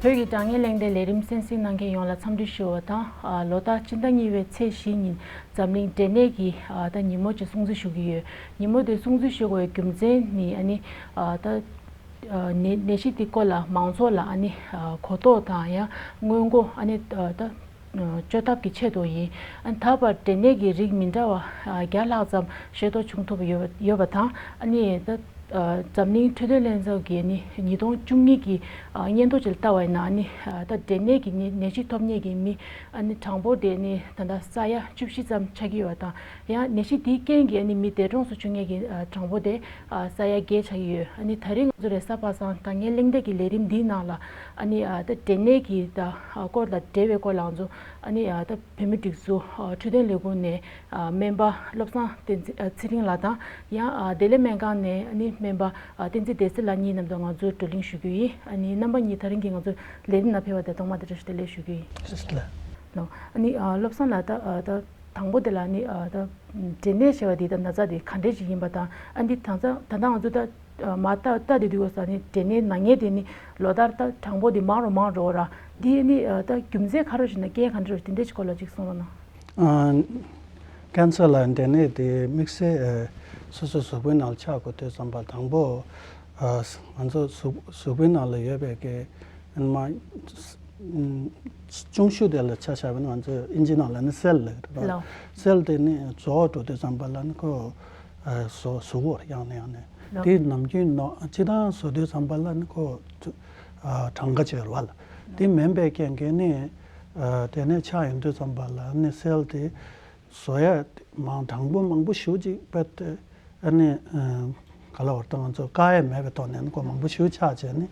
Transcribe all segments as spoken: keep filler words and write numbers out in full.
བོད་ཀྱི་དྲ་བརྙན་གླེང་སྟེགས་ལས་རིམ་གསན་གཟིགས་གནང་མཁན་ཡོངས་ལ་འཚམས་འདྲི་ཞུ་བ་དང་། ཨ། ལོ་ལྟར་ཕྱི་ཟླ་གཉིས་པའི་ཚེས་བཞི་ཉིན་འཛམ་གླིང་འབྲས་ནད་ཀྱི། ཨ། ད་ཉིན་མོ་ཅིག་སྲུང་བརྩི་ཞུ་གི་ཡོད། ཉིན་མོ་དེ་སྲུང་བརྩི་ཞུ་དགོས་པའི་རྒྱུ་མཚན་ནི། ཨ་ནི། ཨ། ད། ཨ། ནད་ནད་གཞི་དེ་སྐོར་ལ་མང་ཚོགས་ལ། ཨ་ནི། ཨ། གོ་རྟོགས་དང་ཡང་སྔོན་འགོག། ཨ་ནི། ཨ། ད། ཨ། བཅོས་ཐབས་ཀྱི་ཆེད་དུ་ཡིན། ཨ། ད་བར་འབྲས་ནད་ཀྱི་རིགས་མི་འདྲ་བ། ཨ། བརྒྱ་ལྷག་ཙམ་ཤེས་རྟོགས་བྱུང་ཐུབ་ཡོད་ཡོད་པ་དང་། ཨ་ནི། ད། ཨ། འཛམ་གླིང་འཕྲོད་བསྟེན་ལྷན་ཚོགས་ཀྱི་ནི་ཉིས་སྟོང་བཅུ་གཉིས་ཀྱི། ཨ། སྙན་ཐོ་ཅིག་ལ་ལྟ་བ་ཡིན་ན། ཨ་ནི། ཨ། ད་འབྲས་ནད་ཀྱི་ནད་ནད་གཞི་ཐོབ་མཁན་གྱི་མི། ཨ་ནི། གྲངས་འབོར་དེ་ནི་ད་ལྟ་ས་ཡ་བཅུ་བཞི་ཙམ་ཆགས་ཀྱི་ཡོད་པ་དང་། ཡང་ནད་གཞི་དེའི་རྐྱེན་གྱིས། ཨ་ནི། མི་འདས་གྲོངས་སུ་ཆུག་མཁན་གྱི། ཨ། གྲངས་འབོར་དེ། ཨ། ས་ཡ་བརྒྱད་ཆགས་ཀྱི་ཡོད། ཨ་ནི། ད་རེས་ང་ཚོ་རེས་གཟའ་པ་སངས་དྲ་བརྙན་གླེང་སྟེགས་ཀྱི་ལས་རིམ་འདིའི་ནང་ལ། ཨ་ནི། ཨ། ད་འབྲས་ནད་ཀྱི། ད། ཨ། སྐོར་དང་འབྲེལ་བའི་སྐོར་ལ་ང་ཚོ། ཨ་ནི། ཨ། ད་བོད་མི་སྒྲིག་འཛུགས། ཨ། འཕྲོད་བསྟེན་ལས་ཁུངས་ནས། ཨ། སྨན་པ་བློ་བཟང་བསྟན་འཛིན། ཨ། ཚེ་རིང་ལགས་དང་། ཡང་། ཨ། བདེ་ལེགས་སྨན་ཁང་ནས། ཨ་ནི། སྨན་པ། ཨ། བསྟན་འཛིན་བདེ་སྲིད་ལགས་གཉིས་མཉམ་དུ་ང་ཚོ་བགྲོ་གླེང་ཞུ་རྒྱུ་ཡིན། ཨ་ནི། རྣམ་པ་གཉིས་ད་རིང་གི་ང་ཚོ་ལས་རིམ་ནང་ཕེབས་པ་དེ་ཐོག་མ་དེ་བཀྲ་ཤིས་བདེ་ལེགས་ཞུ་རྒྱུ་ཡིན། བཀྲ་ཤིས་བདེ་ལེགས། ལགས། ཨ་ནི། ཨ། བློ་བཟང་ལགས། ད། ཨ། ད་དང་པོ་དེ་ལ་ནི། ཨ། ད་འབྲས་ནད་ཟེར་བ་འདི་ད་ན་ཚ་དེ་ག་འདྲས་ཅིག་ཡིན་པ་དང་། ཨ་ནི། ད་ལྟ་ད་ལྟ་ང་ཚོ་ད། ཨ། མ་ལྟ་ལྟ་དེ་དུས་ས་ནི་འབྲས་ནད་ན་མཁན་དེ་ནི་ལོ་ལྟར་ད་གྲངས་འབོར་དེ་མང་རུ་མང་རུ་འགྲོ་བ་ར། འདི་ནི། ཨ། ད་རྒྱུ་མཚན་ག་རེ་ཞིག་ན། རྐྱེན་ག་འདྲ་རེད། དེ་འདྲས་ཅིག་སྐོར་ལ་ཅིག་གསུང་རོགས་གནང་། ཨ། ཀན་སར་ལ་འབྲས་ནད་དེ་དམིགས་བསལ། ཨ། སོ་སོའི་གཟུགས་པོའི་ནང་ལ་ཆགས་དགོས་དུས་ཙམ་པ། དང་པོ། ཨ། ང་ཚོ་གཟུགས་གཟུགས་པོའི་ནང་ལ་ཡོད་པའི་གི། ཨ། མ། ཨ། ཆུང་ཤོས་དེ་ལ་ཆ་བཞག་པ་ན། ང་ཚོས་ཨིན་ཇི་ནང་ལ་ནི་སེལ་ལབ་རེད་པ། ལགས། སེལ་དེ་ནི་རྫོགས་འགྲོ་དུས་ཙམ་པ་ལ་ནི་ཁོ། ཨ། ཟུག་ཟུག་གི་ཡོད་རེད། ཡང་ནས་ཡང་ནས། ལགས། དེ་ནམ་རྒྱུན་ནོ་སྤྱིར་བཏང་ཟུག་དུས་ཙམ་པ་ལ་ནི་ཁོ། ཨ། གྲངས་ཀ་ཅིག་ཡོད་རེད་པ། ལགས། དེ་མིན་པའི་རྐྱེན་གྱིས་ནི། ཨ། དེ་ནས་ཆགས་ཡོང་དུས་ཙམ་པ་ལ་ནི་སེལ་དེ་བཟོ་ཡ་མང་། གྲངས་འབོར་མང་པོ་ཞེ་པོ་ཅིག་དཔེ་དེ། ཨ་ནི། ཨ། ག་ལབ་དགོས་རེད། ད་ང་ཚོ་བཀག་ཡ་མེད་པའི་ཐོག་ནས་ནི་ཁོ་མང་པོ་ཞེ་པོ་ཆགས་བྱས་ནི།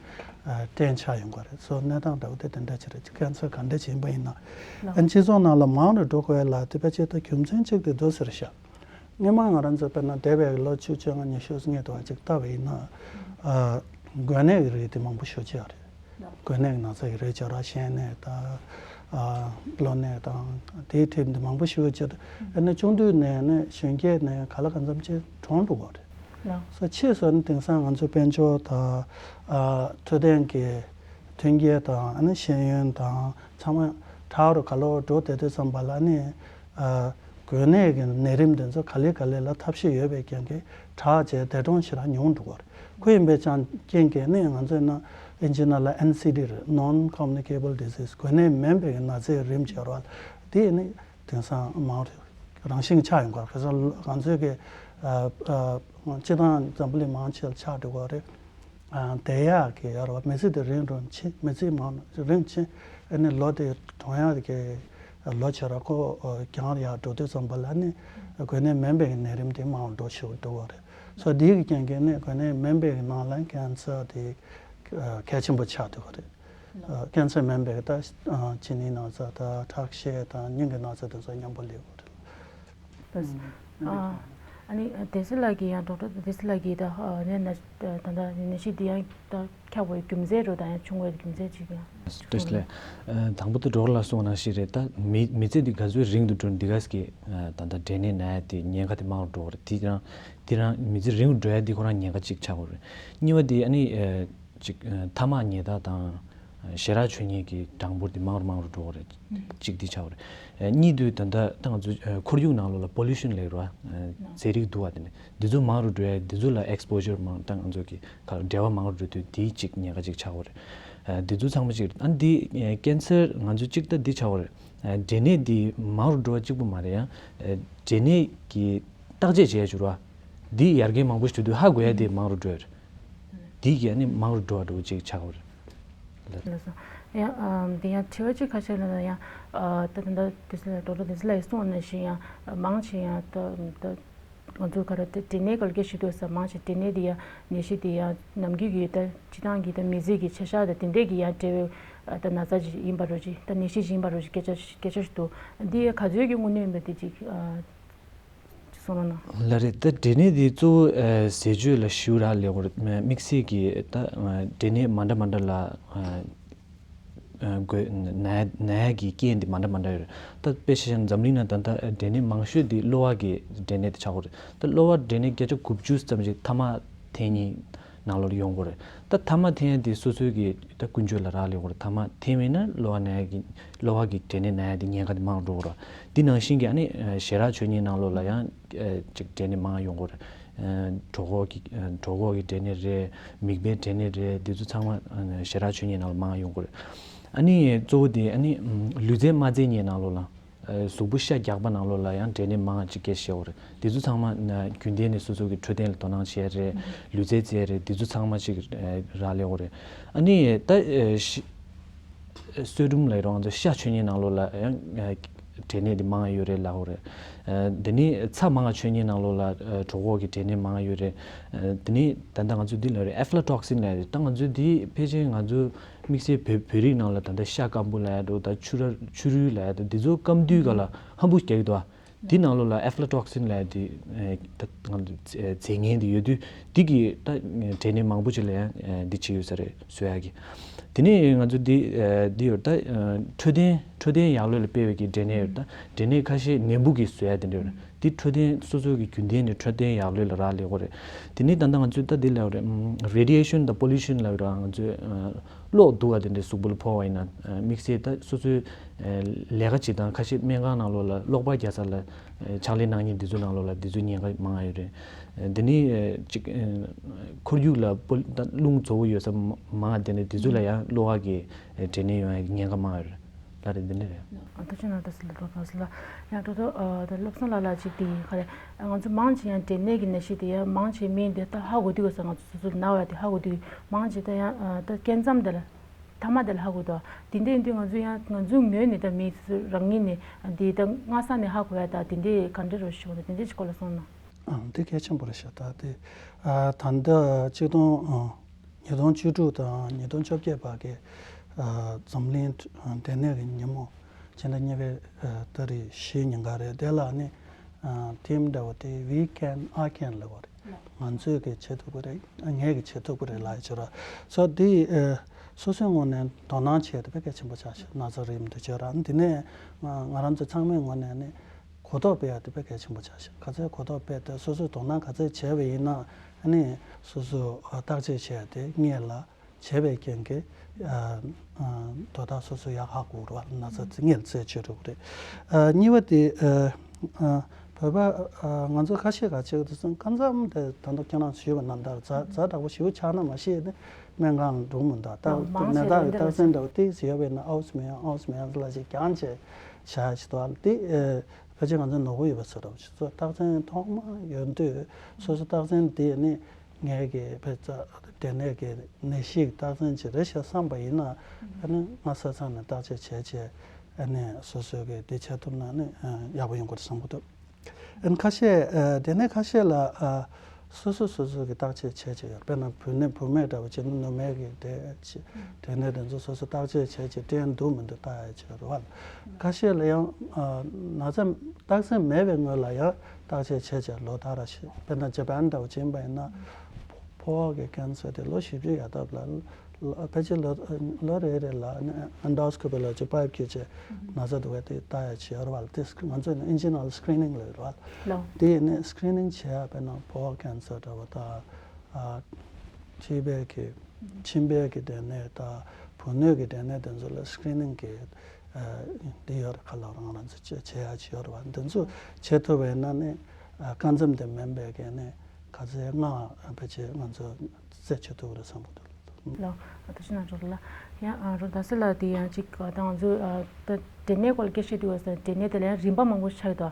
ཨ། སྐྲན་ཆགས་ཡོང་གི་རེད། སོ་གནས་སྟངས་འདྲ་བོ་དེ་དེ་འདྲ་ཅིག་རེད། ཀན་སར་ག་འདྲ་ཅིག་ཡིན་པ་ཡིན་ན། ལགས། ཨ། སྤྱི་ཚོགས་ནང་ལ་མང་རུ་འགྲོ་དགོས་ལ་དེ་ཕལ་ཆེར་ད་རྒྱུ་མཚན་གཅིག་དེ་འདུག་ཟེར་ཤག་སྔོན་མ་ང་རང་ཚོ་དཔེར་ན་འདས་པའི་ལོ་བཅུ་བཅོ་ལྔ་ཉི་ཤུ་སྔོན་དུ་བ་ཅིག་ལྟ་བ་ཡིན་ན། ཨ། འགོས་ནད་ཀྱི་རིགས་དེ་མང་པོ་ཞེ་པོ་ཅིག་ཡོད་རེད། འགོས་ནད་ཀྱི་ན་ཚ་ཡི་རིགས་བྱས་ར། བཤལ་ནད་དང་། ཨ། གློ་ནད་དང་། དེའི་ཁྲིམས་དེ་མང་པོ་ཞེ་པོ་ཅིག་ཨ་ནི་ཆུང་དུས་ནས་ནི་གཞོན་སྐྱེས་ནས་ག་ལ་གང་འཚམ་ཅིག་གྲོངས་འགྲོ་གི་རེད། ལགས། སོ་ཕྱིས་སུ་ནི་དེང་སང་ང་ཚོ་དཔལ་འབྱོར་དང་། ཨ། འཕྲོད་བསྟེན་གྱི་མཐུན་རྐྱེན་དང་། ཨ་ནི་ཤེས་ཡོན་དང་ཚང་མ་དྲག་རུ་ག་ལོ་འགྲོ་བསྡད་དུས་ཙམ་པ་ལ་ནི། ཨ། འགོས་ནད་ཀྱི་ནད་རིམས་དེ་ཚོ་ག་ལེ་ག་ལེ་ལ་ཐབས་ཤེས་ཡོད་པའི་རྐྱེན་གྱིས་དྲག་བྱས་འདས་གྲོངས་ཞེ་དྲག་ཉུང་འགྲོ་གི་རེད། ཁོ་ཡིན་པའི་ཅང་རྐྱེན་གྱིས་ནི་ང་ཚོས་ན་ཨིན་ཇི་ནང་ལ་ཨེན་སི་ཌི་རེད། Non-Communicable Disease། འགོས་ནད་མིན་པའི་ན་ཚའི་རིམས་བྱས་ར། དེ་ནི་དེང་སང་མང་རུ་རང་བཞིན་ཆགས་ཡོང་གི་རེད། ཁ་སང་ང་ཚོའི་གི། ཨ། ཨ། སྤྱིར་བཏང་འཛམ་བུ་གླིང་མང་ཆེ་ལ་ཆགས་འགྲོ་གི་རེད། ཨ། བསྡད་ཡག་གི་ཡོད་རེད་པ། མི་ཚེ་དེ་རིང་རུ་ཕྱིན། མི་ཚེ་མང་རིང་ཕྱིན། ཨ་ནི་ལོ་དེ་གྲོངས་ཡག་གི་ལོ་བྱས་ར་ཁོ་གྱང་ཡར་འགྲོ་དུས་ཙམ་པ་ལ་ནི་འགོས་ནད་མིན་པའི་ནད་རིམས་དེ་མང་རུ་འགྲོ་ཞིག་འགྲོ་གི་རེད། སོ་དེའི་གི་རྐྱེན་གྱིས་ནི་འགོས་ནད་མིན་པའི་ནང་ལ་ཀན་སར་དེ་གལ་ཆེན་པོ་ཆགས་འགྲོ་གི་རེད། ཨ། ཀན་སར་མིན་པའི་ད། ཨ། གཅིན་སྙི་ན་ཚ་དང་ཁྲག་ཤེད་དང་སྙིང་གི་ན་ཚ་དེ་ཚོ་མཉམ་པོ་སླེབས་ཡོད་རེད། ཨ། ཨ་ནི་བདེ་སྲིད་ལགས་ཀྱིས་ཡང་། ཌོག་ཊར་བདེ་སྲིད་ལགས་ཀྱིས་ད། ཨ། ནད་ན། ད་ལྟ་ནད་གཞི་འདི་ཡང་ད་ཁྱབ་པའི་རྒྱུ་མཚན་རུ་དང་ཡང་བྱུང་བའི་རྒྱུ་མཚན་ཅིག་ཡང་། བདེ་སྲིད་ལགས། ཨ། དང་པོ་ད་ཌོག་ཊར་ལགས་གསུངས་ནང་བཞིན་རེད། ད་མི་མི་ཚེ་འདི་ག་ཚོད་རིང་དུ་འགྲོ། འདི་ག་ཟེ་གི། ཨ། ད་ལྟ་འབྲས་ནད་ན་ཡ་དེ་ཉེན་ཁ་དེ་མང་རུ་འགྲོ་བ་རེད། དེ་རང་དེ་རང་མི་ཚེ་རིང་རུ་འགྲོ་ཡ་དེ་ཁོ་རང་ཉེན་ཁ་གཅིག་ཆགས་ཡོད་རེད། གཉིས་པ་དེ་ཨ་ནི། ཨ། ཅིག་ཨ། ཐ་མག་ཉལ་ཐ་དང་། ཨ། ཞེ་དྲག་མཆོད་མཁན་གྱི་གྲངས་འབོར་དེ་མང་རུ་མང་རུ་འགྲོ་གི་རེད། ཨུམ། གཅིག་དེ་ཆགས་ཡོད་རེད། ཨ། གཉིས་དེ་ད་ལྟ་ད་ང་ཚོ། ཨ། ཁོར་ཡུག་ནང་ལོགས་ལ་པོ་ལུ་ཤན་ལབ་ཀྱི་རེད་པ། ཨ། ཟས་རིགས་འདུ་བ་དེ་ནི་དེ་ཚོ་མང་རུ་འགྲོ་ཡ། དེ་ཚོ་ལ་ཨེགས་པོ་ཞར་མང་། ད་ང་ཚོ་གི་ག་འབྲེལ་བ་མང་རུ་འགྲོ་དུས་དེའི་གཅིག་ཉེན་ཁ་གཅིག་ཆགས་ཡོད་རེད། ཨ། དེ་ཚོ་ཚང་མ་གཅིག་རེད། ཨ། འདི། ཨ། ཀན་སར་ང་ཚོ་གཅིག་ད་འདི་ཆགས་ཡོད་རེད། ཨ། འབྲས་ནད་འདི་མང་རུ་འགྲོ་བ་གཅིག་པུ་མ་རེད། ཡང་། ཨ། འབྲས་ནད་ཀྱི་བརྟག་དཔྱད་བྱེད་ཡ་བྱུར་བ། འདི་ཡར་རྒྱས་མང་པོ་ཞིག་འགྲོ་དུས་ཧ་གོ་ཡ་དེ་མང་རུ་འགྲོ་ཡ་རེད། འདི་གིས་ཨ་ནི་མང་རུ་འགྲོ་བ་འདྲ་བོ་ཅིག་ཆགས་ཡོད་རེད། ལགས་སོ། ཡང་། ཨ། འདི་ཡང་དྲི་བ་གཅིག་ཁ་ཤས་ལ་ཡང་། ཨ། ད་ད་ལྟ་བདེ་སྲིད་ལགས། ཌོག་ཊར་བདེ་སྲིད་ལགས་ཀྱིས་གསུངས་ནང་བཞིན་ཡང་མང་ཆེ་ཡང་ད་ད་ང་ཚོ་ག་རེ། ད་འབྲས་ནད་སྐོར་སྐད་ཆ་ཞུ་དུས་ས། མང་ཆེ་འབྲས་ནད་འདི་ཡང་ནད་གཞི་འདི་ཡང་ནམ་རྒྱུན་གྱི་ད་སྤྱིར་བཏང་གི་ད་མི་ཚེ་གི་བྱ་གཞག་དང་དེ་འདྲས་ཀྱི་ཡང་འབྲེལ་བའི། ཨ། ད་ན་ཚ་ཞིག་ཡིན་པ་འདྲ་བོ་ཅིག་ད་ནད་གཞི་ཞིག་ཡིན་པ་འདྲ་བོ་ཅིག་སྐད་ཆ་སྐད་ཆ་ཞིག་འདུག་འདི་ག་ཚོད་ཀྱི་དངོས་གནས་ཡིན་པ་དེ་ཅིག་ཨ། གསུང་རོགས་གནང་། ལགས་རེད། ད་འབྲས་ནད་འདི་གཙོ་བོ། ཨ། ཟས་སྤྱོད་ལ་ཞུ་རག་ལས་འོར་དམིགས་བསལ་གྱི་ད། ཨ། འབྲས་ནད་མ་འདྲ་མ་འདྲ་ལ། ཨ། ཨ། འགོས་ན་ན་ཡ་གི་རྐྱེན་འདི་མ་འདྲ་མ་འདྲ་ཡོད་རེད། ད་དཔེ་ཆ་བཞག་ན་འཛམ་གླིང་ནང་ད་ལྟ་འབྲས་ནད་མང་ཤོས་འདི་གློ་བ་གི་འབྲས་ནད་དེ་ཆགས་ཀྱི་རེད། ད་གློ་བ་འབྲས་ནད་བརྒྱ་ཆ་དགུ་བཅུ་ཙམ་ཞིག་ཐ་མག་འཐེན་མཁན། ནང་ལོགས་ལ་ཡོང་གི་རེད། ད་ཐ་མག་འཐེན་ཡ་དེ་སོ་སོའི་གི་ད་ཀུན་སྤྱོད་ལ་རག་ལས་ཀྱི་རེད། ཐ་མག་འཐེན་མེད་ན་གློ་བ་ན་ཡ་གི་གློ་བ་གི་འབྲས་ནད་ན་ཡ་དེ་ཉེན་ཁ་དེ་མང་འགྲོ་གི་རེད། འདི་ནང་བཞིན་གྱི་ཨ་ནི་ཞེ་དྲག་ཆོས་ཉིད་ནང་ལོགས་ལ་ཡང་ཅིག་འབྲས་ནད་མང་ཡོང་གི་རེད། གྲོད་ཁོག་གི་གྲོད་ཁོག་གི་འབྲས་ནད་རེད། མིད་པའི་འབྲས་ནད་རེད། འདི་ཚོ་ཚང་མ་ཞེ་དྲག་ཆོས་ཉིད་ནང་ལ་མང་ཡོང་གི་རེད། ཨ་ནི་གཙོ་བོ་དེ་ཨ་ནི་ལུས་རྩལ་མ་རྩེད་མཁན་ནང་ལོགས་ལ། གཟུགས་པོ་ཤ་རྒྱགས་པ་ནང་ལོགས་ལ་ཡང་འབྲས་ནད་མང་ཅིག་སྐྱེ་ཤེས་པ་རེད། དེ་ཚོ་ཚང་མ་རྒྱུན་ལྡན་ནས་སོ་སོ་གི་འཕྲོད་བསྟེན་ལ་དོ་སྣང་བྱས་རེད། ལུས་རྩལ་རྩེད་རེད། དེ་ཚོ་ཚང་མ་ཅིག་རག་ལས་པ་རེད། ཨ་ནི་ད་གསོལ་ཀྲུམ་ལ་རོ་ང་ཚོ་ཤ་མཆོད་མཁན་ནང་ལོགས་ལ་ཡང་འབྲས་ནད་དེ་མང་ཡོད་རེད་ལབ་པ་རེད། དེ་ནས་ཚྭ་མང་མཆོད་མཁན་ནང་ལོགས་ལ་གྲོད་ཁོག་གི་འབྲས་ནད་མང་ཡོད་རེད། དེ་ནས་ད་ལྟ་ང་ཚོ་འདི་ལ་རེད། ཨེ་ཕ་ལ་ཊོག་སིན་ལབ་རེད། ད་ང་ཚོ་འདི་ཕལ་ཆེར་ང་ཚོ་དམིགས་བསལ་བོད་བོད་རིགས་ནང་ལ་ད་ལྟ་ཤ་སྐམ་པོ་ལབ་ཡ་འགྲོ། ད་ཆུ་ར་ཆུ་རུལ་ལབ་ཡ་འགྲོ། འདི་ཚོ་སྐམ་དུས་ག་ལ་ཧམ་པོ་རྒྱག་གི་འདུག་ཨ། འདི་ནང་ལོགས་ལ་ཨེ་ཕ་ལ་ཊོག་སིན་ལབ་ཡ་འདི་ད་ང་ཚོ་རྫས་ངན་འདི་ཡོད་དུས་འདི་གིས་ད་འབྲས་ནད་མང་པོ་ཅིག་ལ་ཡང་འདི་བྱེད་ཡོད་ས་རེད། བཟོ་ཡ་གི། དེ་ནས་ང་ཚོ་འདི་འདི་ཡོད་ད་འཕྲོད་བསྟེན་འཕྲོད་བསྟེན་ཡག་ལོས་ལ་སྤེལ་བའི་གི་འབྲས་ནད་ཡོད་ད། འབྲས་ནད་ཁ་ཤས་ནད་འབུ་གིས་བཟོ་ཡ་དེ་འདྲ་ཡོད་རེད། འདི་འཕྲོད་བསྟེན་སོ་སོ་གི་རྒྱུན་ལྡན་ནས་འཕྲོད་བསྟེན་ཡག་ལོས་ལ་རག་ལས་ཀྱི་རེད། དེ་ནས་ད་ལྟ་ང་ཚོས་ད་འདི་ལབ་རེད། རེ་ཌི་ཡེ་ཤན་དང་པོ་ལུ་ཤན་ལབ་རེད། ང་ཚོས་གློག་རྡུལ་བ་དེ་འདྲའི་གཟུགས་པོ་ལ་ཕོག་པ་ཡིན་ན་དམིགས་བསལ་ད་སོ་སོའི་ལས་ཀ་བྱེད་སྟངས་ཁ་ཤས་སྨན་ཁང་ནང་ལོགས་ལ་གློག་པར་རྒྱག་ས་ལ་ཕྱག་ལས་གནང་མཁན་འདི་ཚོའི་ནང་ལོགས་ལ་འདི་ཚོའི་ཉེན་ཁ་མང་ཡོད་རེད། འདི་ནི་ཅིག་ཁོར་ཡུག་ལ་ད་རླུང་བཙོག་པོ་ཡོད་ས་མང་དེ་ནས་འདི་ཚོ་ལ་ཡང་གློ་བ་གི་འབྲས་ནད་ཡོང་ཡ་ཉེན་ཁ་མང་ཡོད་རེད། ལ་རེད། འདི་འདྲ་རེད། ཨ་ཐུགས་རྗེ་གནང་། ད་སི་ལ་འགྲོ་དང་སི་ལ་ཡང་འགྲོ་ཐོ་ད་བློ་བཟང་ལགས་ལ་ཅིག་དེ་ག་རེ་ང་ཚོ་མང་ཆེ་ཡང་འབྲས་ནད་ཀྱི་ནད་གཞི་དེ་ཡང་མང་ཆེ་མི་འདི་ད་ཧ་གོ་དུས་ག་ས་ང་ཚོ་སོ་སོ་ན་བ་དེ་ཧ་གོ་དུས་མང་ཆེ་ད་ཡང་ད་སྐྱེ་མཚམས་དེ་ལ་ཐ་མ་དེ་ལ་ཧ་གོ་དོ། དེ་འདྲ་ཡིན་དུས་ང་ཚོ་ཡང་ང་ཚོའི་ངོས་ནས་ད་མི་སོ་སོ་རང་ཉིད་ནས་འདི་ད་སྔ་ས་ནས་ཧ་གོ་ཡ་ད་དེ་འདྲ་ག་འདྲ་རོ་ཞིག་ད་དེ་འདྲ་ཅིག་སྐོར་ལ་གསུངས་ན། ཨང་། དེ་གལ་ཆེན་པོ་རེད་ཤག་ད་དེ་ཨ་ད་ལྟ་ཆིག་སྟོང་ཨ་ཉིས་སྟོང་བཅུ་དྲུག་དང་ཉིས་སྟོང་བཅོ་བརྒྱད་བར་གྱི་ཨ་འཛམ་གླིང་འབྲས་ནད་ཀྱི་ཉིན་མོ་ཕྱི་ཟླ་གཉིས་པའི་ཨ་ཏ་རིག་བཞི་ཉིན་ག་རེད། དེ་ལ་ནི་ཨ་ཐིམ་འདྲ་བོ་དེ་We Can, I Can ལབ་པ་རེད། ང་ཚོས་གི་བྱེད་ཐུབ་ཀྱི་རེད། ངས་གི་བྱེད་ཐུབ་ཀྱི་རེད་ལབ་ཡ་བྱེད་རོགས། སོ་དེ་ཨ་སོ་སོའི་ངོས་ནས་དོ་སྣང་བྱས་ཏེ་དཔེ་གལ་ཆེན་པོ་ཆགས་ཤག་ན་ཚ་རིམ་དུ་བྱེད་ར་འདི་ནས་ང་ང་རང་ཚོ་ཚང་མའི་ངོས་ནས་ནི། གོ་རྟོགས་སྤེལ་ཡ་དེ་དཔེ་གལ་ཆེན་པོ་ཆགས་ཤག་ག་ཚོད་གོ་རྟོགས་སྤེལ་ཏེ་སོ་སོས་དོ་སྣང་ག་ཚོད་བྱས་པ་ཡིན་ན་ཨ་ནི་སོ་སོ་བརྟག་དཔྱད་བྱས་ཏེ་སྔོན་ལ་བྱས་པའི་རྐྱེན་གྱིས་ཨ་ཨ་དོ་བདག་སོ་སོ་ཡག་ཧ་གོ་རུ་བ་ན་ཚ་དེ་སྔོན་ལ་རྩད་གཅོད་རུ་རེད། ཨ་གཉིས་པ་དེ་ཨ་ཨ་བོད་པ་ཨ་ང་ཚོ་ཁ་ཤས་ཁ་ཤས་དེ་ཚོ་སྐབས་མཚམས་དེ་ད་དུང་ཁྱེད་རང་ཞུས་པ་ནང་ལྟར་ཛ་ཛ་དྲག་པོ་ཞེ་པོ་ཆགས་ན་མ་ཤེས་ནི་སྨན་ཁང་འགྲོ་མི་འདུག་ད་ནད་རྟགས་ཀྱི་རྟགས་མཚན་འདྲ་བོ་ཏོག་ཙམ་ཡོད་པ་ཡིན་ན་ཨའུ་སི་མེ་ཡང་ཨའུ་སི་མེ་ཡང་ལ་ཞིག་རྐྱང་བྱས། བྱ་ཞིག་འདུག་ཨ། དེ་ཨེ་ཕལ་ཆེར་ང་ཚོ་ནོར་བུ་ཡོད་པ་ཚོ་རེད་པ། སོ་སོ་རྟགས་མཚན་ཐོག་མ་ཡོང་དུས་སོ་སོ་རྟགས་མཚན་དེ་ནི་ངའི་གི་ཕལ་ཆེར་འབྲས་ནད་ཀྱི་ནད་གཞི་རྟགས་མཚན་ཅིག་རེད་ཤག་བསམ་པ་ཡིན་ན་ཨ་ནི་སྔ་ས་ཚང་ནས་བརྟག་དཔྱད་བྱས་བྱས་ཨ་ནི་སོ་སོ་གི་དེ་བྱེད་ཐུབ་ན་ནི་ཡག་པོ་ཡོང་གི་རེད་བསམ་གི་འདུག་ཨ་ནི་ཁ་ཤས་ཨ་འབྲས་ནད་ཁ་ཤས་ལ་ཨ། སོ་སོ་སོ་སོ་གི་བརྟག་དཔྱད་བྱས་བྱས་ཡོད། དཔེར་ན་བུད་མེད་བུད་མེད་འདྲ་བོ་བྱས་ན་ནུ་མའི་གི་དེ་བྱས་དེ་ནས་དེ་ཚོ་སོ་སོ་བརྟག་དཔྱད་བྱས་བྱས་དྲན་འདུག་མི་འདུག་བལྟ་ཡ་བྱས་རེད་བ། ཁ་ཤས་ལ་ཡང་ན་ཚ་རྟགས་མཚན་མེད་པའི་སྔོན་ལ་ཡང་བརྟག་དཔྱད་བྱས་བྱས་ལོ་ལྟར་ར་ཞིག་དཔེར་ན་ཇ་པན་འདྲ་བོ་ཕྱིན་པ་ཡིན་ན་ཕོ་བ་གི་ཀན་སར་དེ་ལོ་བཞི་བཅུ་ཡར་ཐོན་ལ། ལ་ཕལ་ཆེར་ལོ་ལོ་རེ་རེ་ལ་ཨན་ཌོ་སི་ཀོ་པི་ལ་ཅིག་པའིབ་བརྒྱུད་བྱས་ན་ཚ་འདུག་གས་དེ་ལྟ་ཡ་བྱེད་ཡོད་རེད་བ། དེ་ང་ཚོས་ནི་ཨིན་ཇི་ནང་ལ་སི་ཀི་རི་ནིང་ལབ་ཡོད་རེད་བ། ལགས། དེ་ནི་སི་ཀི་རི་ནིང་བྱེད་ཡ་དཔེར་ན་ཕོ་བ་ཀན་སར་འདྲ་བོ་དང་ཨ་མཁྲིས་པའི་གི་མཆིན་པའི་གི་འབྲས་ནད་དང་བུ་སྣོད་ཀྱི་འབྲས་ནད་དེ་ཚོ་ལ་སི་ཀི་རི་ནིང་གི་ཨ་འདི་ཡོད་རེད། ཁ་ལག་རང་རང་ཚོ་བྱེད་བྱེད་ཡ་བྱེད་ཡོད་རེད་བ། འདི་ཚོ་བྱེད་ཐུབ་པ་ཡིན་ན་ནི་ཨ་སྐབས་མཚམས་དེ་མིན་པའི་གི་ནི་ག་ཚོད་སྔ་ཕལ་ཆེར་ང་ཚོ་རྩད་གཅོད་ཐུབ་ཀྱི་རེད་བསམ་གྱི་འདུག་ལགས། ཐུགས་རྗེ་གནང་ཆོག་ལགས། ཡང་རོ་ད་སི་ལ་དེ་ཡང་ཅིག་ད་ང་ཚོ་ད་འབྲས་ནད་སྐོར་ལ་སྐད་ཆ་དྲི་བ་ཟེར་འབྲས་ནད་དེ་ལ་ཡང་རིམ་པ་མང་པོ་ཆགས་ཡོད་དོ།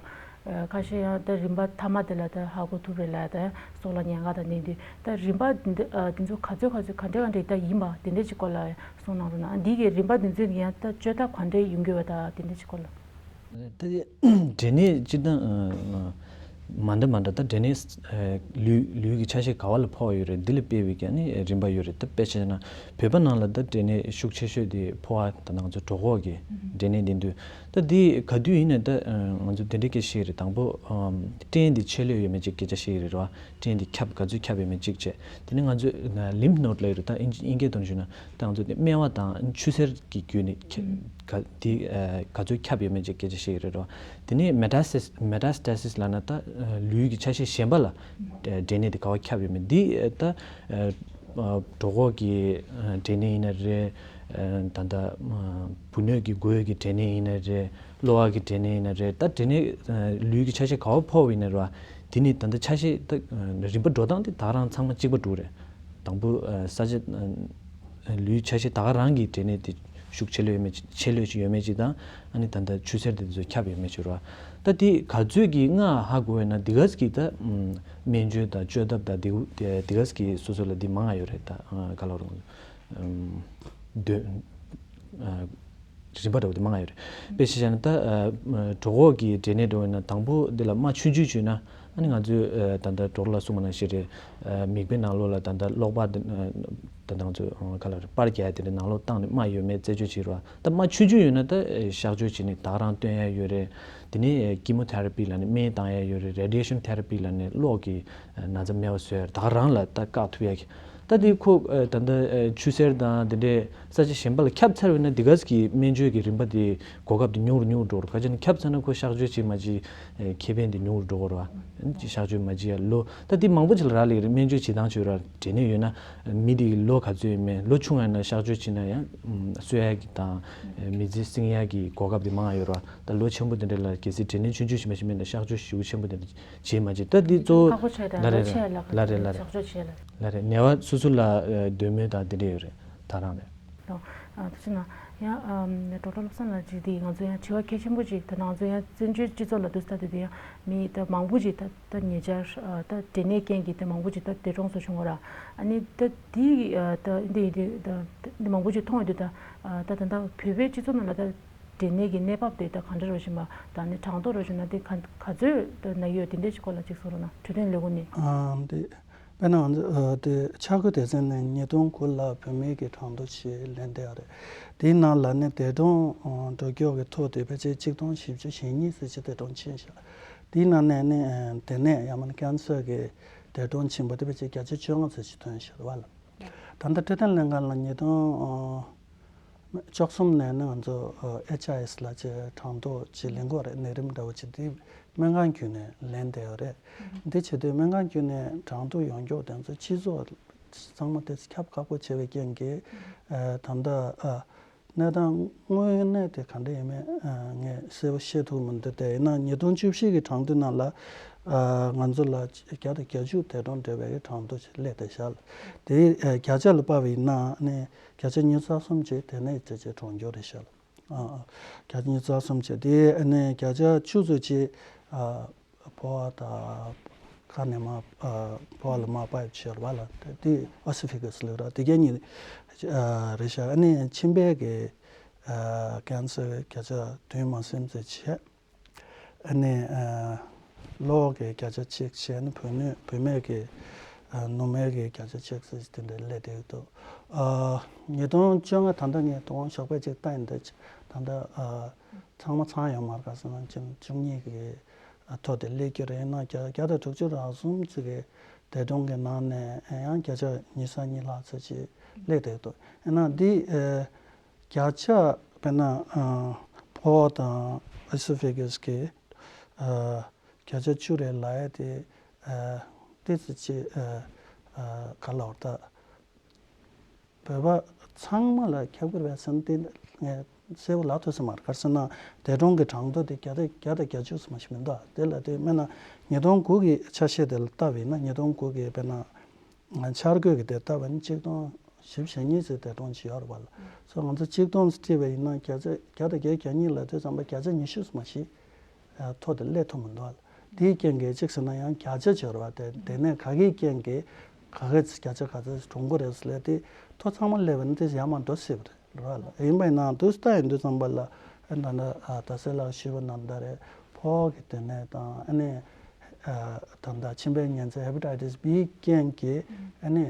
ཁ་ཤས་ཡང་ད་རིམ་པ་ཐ་མ་དེ་ལ་ད་ཧ་གོ་ཐུབ་རེད་ལ་ད་སྲོག་ལ་ཉེན་ཁ་དང་ལྡན་དུས་ད་རིམ་པ་འདི་འདི་ཚོ་ག་ཚོད་ག་ཚོད་ག་འདྲ་ག་འདྲ་ད་ཡིན་པ་དེ་འདྲ་ཅིག་སྐོར་ལ་གསུངས་གནང་རོགས་གནང་། འདི་གི་རིམ་པ་འདི་ཚོ་ཡང་ད་བཅོས་ཐབས་ག་འདྲ་ཡོང་གི་ཡོད་ད་དེ་འདྲ་ཅིག་སྐོར་ལ། ད་འབྲས་ནད་སྤྱིར་བཏང་མ་འདྲ་མ་འདྲ་ད་འབྲས་ནད་ལུས་ལུས་ཀྱི་ཆ་ཤས་ག་བ་ལ་ཕོག་ཡོད་རེད། འདི་ལ་དཔག་པའི་གི་ཨ་ནི་རིམ་པ་ཡོད་རེད། ད་དཔེ་བྱས་ན་བོད་པ་ནང་ལ་ད་འབྲས་ནད་ཤུགས་ཆེ་ཤོས་དེ་ཕོ་བ་ད་ང་ཚོ་གྲོད་ཁོག་གི་འབྲས་ནད་དེ་འདུག་ད་འདི་ག་དུས་ཡིན་ནའི་ད་ང་ཚོ་དེ་འདྲ་སྐད་ཆ་བཤད་རེད། དང་པོ་སྐྲན་འདི་ཆད་ལུས་ཡོད་མེད་ཅིག་སྐད་ཆ་བཤད་རེད་བ། སྐྲན་འདི་ཁྱབ་ག་ཚོད་ཁྱབ་ཡོད་མེད་ཅིག་བྱས། དེ་ནས་ང་ཚོས་ལིམ་ཕི་ནོད་ལབ་ཡོད་རེད། ད་དབྱིན་དབྱིན་སྐད་ཐོག་ནས་ཞུས་ན་ད་ང་ཚོ་དེ་སྨེ་བ་དང་ཆུ་སེར་གྱི་བརྒྱུད་ནས་ཁྱབ་ག་དེ་ག་ཚོད་ཁྱབ་ཡོད་མེད་ཅིག་སྐད་ཆ་བཤད་ཀྱི་རེད་རོ། དེ་ནས་མེ་ཊ་སི་སི་མེ་ཊ་སི་ཊ་སི་སི་ལབ་ན་ད་ལུས་ཀྱི་ཆ་ཤས་གཞན་པ་ལ་འབྲས་ནད་དེ་ག་བ་ཁྱབ་ཡོད་མེད་འདི་ད་ གྲོད་ཁོག་གི་འབྲས་ནད་ཡིན་ན་རེད། ད་ལྟ་བུ་སྣོད་ཀྱི་མགོ་ཡོད་ཀྱི་འབྲས་ནད་ཡིན་ན་རེད། གློ་བ་གི་འབྲས་ནད་ཡིན་ན་རེད། ད་འབྲས་ནད་ལུས་ཀྱི་ཆ་ཤས་ག་བ་ཕོག་པ་ཡིན་ན་རེད་བ། དེ་ནི་ད་ལྟ་ཆ་ཤས་ད་རིམ་པ་འགྲོ་སྟངས་དེ་ད་ག་རང་ཚང་མ་གཅིག་པ་འགྲོ་རེད། དང་པོ་ས་ཆ་ལུས་ཆ་ཤས་ད་ག་རང་གི་འབྲས་ནད་དེ་ཤུགས་ཆེ་ལོས་ཡོད་མེད་ཅིག་ཆེ་ལོས་ཅིག་ཡོད་མེད་ཅིག་དང་། ཨ་ནི་ད་ལྟ་ཆུ་སེར་དེ་ཚོ་ཁྱབ་ཡོད་མེད་ཅིག་རེད་བ། ད་དེ་ག་ཚོད་ཀྱི་སྔ་ཧ་གོ་བས་ན་འདི་ག་ཙམ་གྱི་ད་སྨན་བཅོས་དང་བཅོས་ཐབས་དང་འདི་འདི་ག་ཙམ་གྱི་སོ་སོ་ལ་འདི་མང་ང་ཡོད་རེད། ད་ག་ལ་རུང་འདོད། རིམ་པ་འདྲ་བོ་དེ་མང་ང་ཡོད་རེད། དཔེ་ཆ་བཞག་ན་ད་གྲོད་ཁོག་གི་འབྲས་ནད་འདྲ་བོ་ཡིན་ན་དང་པོ་འདི་ལ་རྨ་ཆུང་ཆུང་བྱུང་ན། ཨ་ནི་ང་ཚོས་ད་ལྟ་གྲོགས་ལ་གསུངས་པ་ནང་བཞིན་རེད། མིད་པའི་ནང་ལོགས་ལ་ད་ལྟ་གློག་པར་འདི་ད་ལྟ་ང་ཚོས་ག་ལ་རེད། པར་རྒྱག་ཡ་དེ་འདྲ་ནང་ལོགས་བཏང་ནས་རྨ་ཡོད་མེད་རྩད་གཅོད་བྱེད་རོགས། ད་རྨ་ཆུང་ཆུང་ཡོད་ན་ད་གཤག་བཅོས་བྱས་ནས་ད་ག་རང་སྟོན་ཡ་ཡོད་རེད། དེ་ནས་ཀི་མོ་ཐེ་ར་པི་ལབ་ནས་སྨན་བཏང་ཡ་ཡོད་རེད། རེ་ཌི་ཡེ་ཤན་ཐེ་ར་པི་ལབ་ནས་གློག་གི་ན་ཚ་མེད་པ་བཟོ་ཡ་རེད། ད་ག་རང་ལ་ད་བཀག་ཐུབ་ཡ་གི། ད་དེ་ཁོ་ད་ལྟ་ཆུ་སེར་དང་དེ་འདྲའི་ས་ཆ་གཞན་པ་ལ་ཁྱབ་ཚར་བས་ན་འདི་ག་ཙམ་གྱི་སྨན་བཅོས་ཀྱི་རིམ་པ་དེ་གོ་སྐབས་དེ་ཉུང་རུ་ཉུང་རུ་འགྲོ་རུ། ག་ཅི་ན་ཁྱབ་ཚར་ན་ཁོ་གཤག་བཅོས་བྱེད་མ་བྱེད་ཁེ་ཕན་དེ་ཉུང་རུ་འགྲོ་གི་རེད་བ། གཤག་བཅོས་མ་བྱེད་ཡ་ལོ་ད་དེ་མང་པོ་ཅིག་ལ་རག་ལས་ཀྱི་རེད། སྨན་བཅོས་བྱེད་སྟངས་བྱོས་ར་འབྲས་ནད་ཡོད་ན་མི་དེ་གི་ལོ་ག་ཚོད་ཡིན་མིན། ལོ་ཆུང་བ་ཡིན་ན་གཤག་བཅོས་བྱེད་ན་ཡང་གསོ་ཡ་གི་དང་མི་ཚེ་བསྲིང་ཡ་གི་གོ་སྐབས་དེ་མང་ཡོད་རེད་བ། ད་ལོ་ཆེན་པོ་དེ་འདྲ་ལ་གལ་སྲིད་འབྲས་ནད་ཆུང་ཆུང་ཞིག་མ་ཞིག་མེད་ན་གཤག་བཅོས་ཞེ་པོ་ཆེན་པོ་དེ་འདྲ་བྱེད་མ་བྱེད་ད་འདི་གཙོ་བོ་ཁག་པོ་ཆགས་དང་ལ་རེད་ལོ་ཆེ་ལ་ལ་རེད་ལ་རེད་གཤག་བཅོས་བྱེད་ལ། ལ་རེད། ནད་པ་སོ་སོ་ལ་འདོད་མོས་དང་དེ་འདྲ་ཡོད་རེད། ད་རང་རེད། ལོ། ཨ་ཐུགས་རྗེ་གནང་། ཡང་ཨམ་ཌོག་ཊར་བློ་བཟང་ལགས་ཀྱིས་དེ་ང་ཚོ་ཡང་དྲི་བ་གལ་ཆེན་པོ་ཅིག་ད་ང་ཚོ་ཡང་བཙན་བྱོལ་སྤྱི་ཚོགས་ལ་འདུག་ལྟ་དུས་དེ་ཡང་མི་ད་མང་པོ་ཅིག་ད་ད་ཉེ་ཆར་ཨ་ད་འབྲས་ནད་རྐྱེན་གྱིས་ད་མང་པོ་ཅིག་ད་འདས་གྲོངས་སུ་བྱུང་བ་ར། ཨ་ནི་ད་དེ་ཨ་ད་འདི་འདི་ད་འདི་མང་པོ་ཅིག་མཐོང་བ་དུས་ད་ཨ་ད་ད་ད་བོད་པའི་སྤྱི་ཚོགས་ནང་ལ་ད་འབྲས་ནད་ཀྱི་གནས་བབ་དེ་ད་ག་འདྲ་རུ་བཞིན་པ་ད་ནི་གྲངས་ཐོ་རུ་བཞིན་ན་དེ་ག་ག་ཚོད་ད་ན་ཡོད་དེ་འདྲ་ཞིག་སྐོར་ལ་ཅིག་གསུང་རོགས་གནང་། འཕྲོད་བསྟེན་ལས་ཁུངས་ནས། ཨ་འདི། དཔེར་ན་ང་ཚོ་དེ་ཆ་བགོས་སྡེ་ཚན་ནས་ཉིས་སྟོང་དགུ་ལ་བུད་མེད་ཀྱི་གྲངས་ཐོ་ཞིག་ལེན་བསྡད་ཡོད་རེད། དེའི་ནང་ལ་ནི་འདས་གྲོངས་འགྲོ་མགྱོགས་ཀྱི་ཐོ་དེ་ཕལ་ཆེར་གཅིག་སྟོང་བཞི་བཅུ་ཞེ་གཉིས་ཙམ་ཞིག་འདས་གྲོངས་ཕྱིན་ཤག་དེའི་ནང་ནས་ནི་འབྲས་ནད་ཡང་མིན་ན་ཀན་སར་གྱི་འདས་གྲོངས་ཕྱིན་པ་དེ་ཕལ་ཆེར་བརྒྱ་ཆ་བཅོ་ལྔ་ཙམ་ཞིག་ཐོན་ཤག་རེད་བ་ལ། ད་ལྟ་འཕྲོད་བསྟེན་ལྷན་ཁང་ལ་ཉིས་སྟོང་བཅུ་གསུམ་ནས་ནི་ང་ཚོ་ཨེཆ་ཨའི་ཨེས་ལ་ཅིག་གྲངས་ཐོ་ཅིག་ལེན་གྱི་ཡོད་རེད། ནད་རིམས་འདྲ་བོ་ཅིག་དེ་སྨན་ཁང་བརྒྱུད་ནས་ལེན་བསྡད་ཡོད་རེད། འདི་བྱེད་དུས་སྨན་ཁང་བརྒྱུད་ནས་གྲངས་ཐོ་ཡོང་མགྱོགས་དེ་ཚོ་སྤྱི་ཚོགས་ཚང་མ་དེ་ཁྱབ་ཁག་པོ་བྱས་པའི་རྐྱེན་གྱིས་ཨ་ད་ལྟ་ཨ་གནས་སྟངས་དངོས་གནས་དེ་ག་འདྲ་ཡིན་མིན་ཨ་ངས་གསལ་པོ་ཤེས་ཐུབ་མི་འདུག་དེ་ཡིན་ན་ཉིས་སྟོང་བཅུ་བཞི་གི་གྲངས་ཐོའི་ནང་ལ་ཨ་ང་ཚོ་ལ་བརྒྱ་དང་བརྒྱད་ཅུ་འདས་གྲོངས་འདྲ་བའི་གྲངས་ཐོ་ཞིག་སླེབས་བསྡད་ཤག་དེ་ཨ་བརྒྱ་ཆ་ལ་དཔག་པ་ཡིན་ན་ནི་བརྒྱ་ཆ་ཉི་ཤུ་རྩ་གསུམ་ཅིག་དེ་ནས་ཅིག་ཅིག་གྲོངས་མགྱོགས་རེད་ཤག་ཨ་ཨ། བརྒྱ་ཆ་ཉི་ཤུ་རྩ་གསུམ་བྱས་དེ་ཨ་ནི་བརྒྱ་ཆ་བཅུ་ཙམ་ཅིག་ཨ་ཕོ་བ་དང་ཁ་ནས་མར་ཨ་ཕོ་བ་ལ་མར་པའི་ཕྱི་རོལ་བ་ལ་དེ་དེ་ཨོ་སི་ཕེ་ག་སི་ལབ་ར་དེ་ག་གཉིས་ཨ་རེད་ཤག་ཨ་ནི་མཆིན་པའི་གི་ཨ་ཀན་སར་བརྒྱ་ཆ་བདུན་མ་ཟིན་ཙམ་བྱས། ཨ་ནི་ཨ་གློ་གི་བརྒྱ་ཆ་གཅིག་བྱས་ནས་བུད་མེད་བུད་མེད་ཀྱི་ཨ་ནུ་མའི་གི་བརྒྱ་ཆ་གཅིག་ཙམ་དེ་འདྲ་སླེབས་བསྡད་ཀྱི་འདུག་ཨ་ཉིས་སྟོང་བཅོ་ལྔ་ད་ལྟ་ངས་དོ་དགོང་ཞོགས་པ་ཅིག་བལྟས་ཡིན་ད་ད་ལྟ་ཨ་ཚང་མ་ཚང་ཡོད་མ་རེད། ག་ཟེར་ན་བཅུ་བཅུ་གཉིས་ཀྱི་ཨ་ཐོ་དེ་སླེབས་ཀྱི་རེད། ཡིན་ན་བརྒྱ་བརྒྱ་དང་དྲུག་ཅུ་རེ་གསུམ་ཙམ་གི་འདས་གྲོངས་ཀྱི་ནང་ནས་ཡང་བརྒྱ་ཆ་ཉི་ཤུ་རྩ་གཉིས་ལྷག་ཙམ་ཅིག་སླེབས་བསྡད་ཀྱི་འདུག་ཡིན་ན་འདི་ཨ་བརྒྱ་ཆ་དཔེར་ན་ཨ་ཕོ་བ་དང་ཨོ་སི་ཕེ་ག་སི་གི་ཨ་བརྒྱ་ཆ་བཅུ་རེ་ལབ་ཡ་དེ་ཨ་ཏོག་ཙམ་ཅིག་ཨ་ཨ་ག་ལབ་དགོས་རེད་ད། བོད་པ་ཚང་མ་ལ་ཁྱབ་ཀྱི་རེད་པས་ཟེར་ན་དེ་ངས་གསལ་པོ་ལབ་ཐུབ་ས་མ་རེད། ག་རེ་ཟེར་ན་འདས་གྲོངས་ཀྱི་གྲངས་ཐོ་དེ་བརྒྱ་དང་བརྒྱ་དང་བརྒྱད་ཅུ་ཙམ་ཞིག་མི་འདུག་དེ་ལ་དེ་དཔེར་ན་ཉིས་སྟོང་དགུ་གི་ཆ་ཤས་དེ་ལ་ལྟ་བ་ཡིན་ན་ཉིས་སྟོང་དགུ་གི་དཔེར་ན་འཆར་འགོད་ཀྱི་དེ་ལྟ་བ་ཡིན་ན་གཅིག་སྟོང་བཞི་བཅུ་ཞེ་གཉིས་ཙམ་འདས་གྲོངས་བྱས་ཡོད་རེད་པ་ལ། སོ་ང་ཚོ་གཅིག་སྟོང་ཙམ་བརྩིས་པ་ཡིན་ན་བརྒྱ་ཆ་བརྒྱ་དང་བརྒྱད་ཅུ་གྱ་གཉིས་ལབ་དུས་ཙམ་པ་བརྒྱ་ཆ་ཉི་ཤུ་ཙམ་ཞིག་ཐོ་དེ་སླེབས་ཐུབ་མི་འདུག་ལ། དེའི་རྐྱེན་གྱིས་གཅིག་ཟེར་ན་ཡང་བརྒྱ་ཆ་བྱས་པ་དེ་དེ་ནས་ག་གེའི་རྐྱེན་གྱིས་ག་གེ་བརྒྱ་ཆ་ག་ཚོད་གྲོངས་ཀྱི་རེད་ཟེར་ལས་དེ་ཐོ་ཚང་མ་སླེབས་པ་ན་དེ་ཡར་མར་འགྲོ་སྲིད་པ་རེད་ར་ལ། ཡིན་པ་ཡིན་ན་དུས་ལྟ་ཡིན་དུས་ཙམ་པ་ལ་ཨ་ད་ལྟ་ཨ་ད་སེ་ལགས་ཞུས་པ་ནང་ལྟར་རེད། ཕོ་བ་གི་དེ་ནས་དང་ཨ་ནི་ཨ་ད་ལྟ་མཆིན་པའི་ཉེན་ཚད་ཧེ་པ་ཊའི་ཊི་སི་བིའི་རྐྱེན་གྱིས་ཨ་ནི།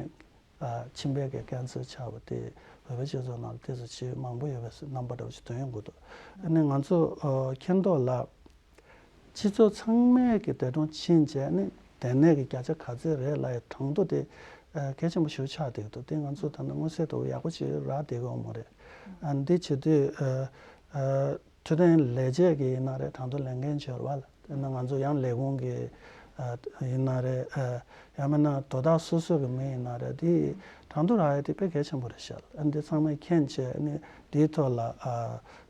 ཨ་མཆིན་པའི་གི་ཀན་སར་ཆགས་པ་དེ་བོད་པའི་སྤྱི་ཚོགས་ནང་ལ་དེ་ཚོ་ཆེས་མང་པོ་ཡོད་པའི་རྣམ་པ་འདྲ་བོ་ཞིག་ཐོན་ཡོང་གི་འདུག་ཨ་ནི་ང་ཚོ་ཨ་མཁྱེན་རྟོགས་ལ་སྤྱི་ཚོགས་ཚང་མས་གི་འདས་གྲོངས་ཕྱིན་རྗེས་ནི་འབྲས་ནད་ཀྱི་བརྒྱ་ཆ་ག་ཚོད་རེད་ལབ་ཡ་གྲངས་ཐོ་དེ་ཨ་གལ་ཆེན་པོ་ཞིག་ཆགས་བསྡད་ཀྱི་འདུག་དེ་ང་ཚོ་ད་ནི་མངོན་གསལ་དོད་པོ་ཡག་པོ་ཞིག་རག་བསྡད་ཀྱི་ཡོད་མ་རེད། ཨ་འདི་བྱེད་དུས་ཨ་ཨ། འཕྲོད་བསྟེན་ལས་བྱེད་ཀྱི་ཡིན་ན་རེད། གྲངས་ཐོ་ལེན་མཁན་བྱས་པ་ལ་དེ་ན་ང་ཚོ་ཡང་ལས་ཁུངས་ཀྱི་ ཡིན་ན་རེད། ཡང་མིན་ན་དོ་བདག་སོ་སོ་གི་མི་ཡིན་ན་རེད། དེ་གྲངས་ཐོ་རག་ཡ་དེ་དཔེ་གལ་ཆེན་པོ་རེད་ཤག་ཨ་འདི་ཚང་མས་མཁྱེན་བྱས་ནས་དེའི་ཐོག་ལ་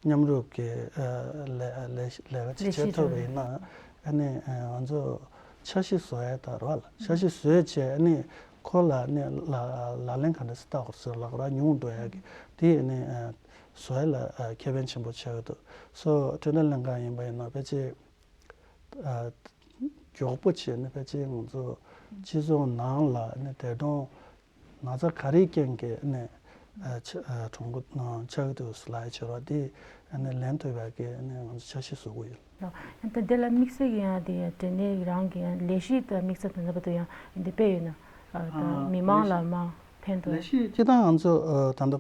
མཉམ་རུབ་ཀྱི་ལས་ཀ་ཅིག་བྱེད་ཐུབ་པ་ཡིན་ན་ཨ་ནི་ང་ཚོ་འཆར་གཞི་བཟོ་ཡ་དང་རོགས་ལ་འཆར་གཞི་བཟོས་བྱས་ཨ་ནི་ཁོ་ལ་ནི་ལག་ལེན་ག་འདྲ་སེ་བསྟར་དགོས་ཟེར་ལག་ར་ཉུང་འགྲོ་ཡ་གི་དེ་ནི་བཟོ་ཡ་ལ་ཁེ་ཕན་ཆེན་པོ་ཆགས་ཀྱི་འདུག་སོ་འཕྲོད་བསྟེན་ལྷན་ཁང་ཡིན་པ་ཡིན་ན་ཕལ་ཆེར་མགྱོགས་པོ་བྱས་ནས་ཕལ་ཆེར་ང་ཚོ་སྤྱི་ཚོགས་ནང་ལ་ནི་འདས་གྲོངས་ན་ཚ་ག་རེའི་རྐྱེན་གྱིས་ནི་གྲོངས་ཆགས་ཀྱི་འདུག་ལབ་ཡ་བྱས་རོགས་དེ་ནི་ལེན་ཐུབ་ཡ་གི་ནི་ང་ཚོ་འཆར་གཞི་བཟོ་གི་ཡོད། ད་དེ་ལ་དམིགས་བསལ་གྱི་ཡང་དེ་འབྲས་ནད་རང་གི་ཡང་ལས་གཞི་དང་དམིགས་བསལ་དང་ལྡན་པ་དུ་ཡང་འདི་སྤེལ་ཡོད་ན། ད་མི་མང་ལ་མ་ཕན་ཐོགས། ལས་གཞི་སྤྱི་བཏང་ང་ཚོ་ད་ལྟ་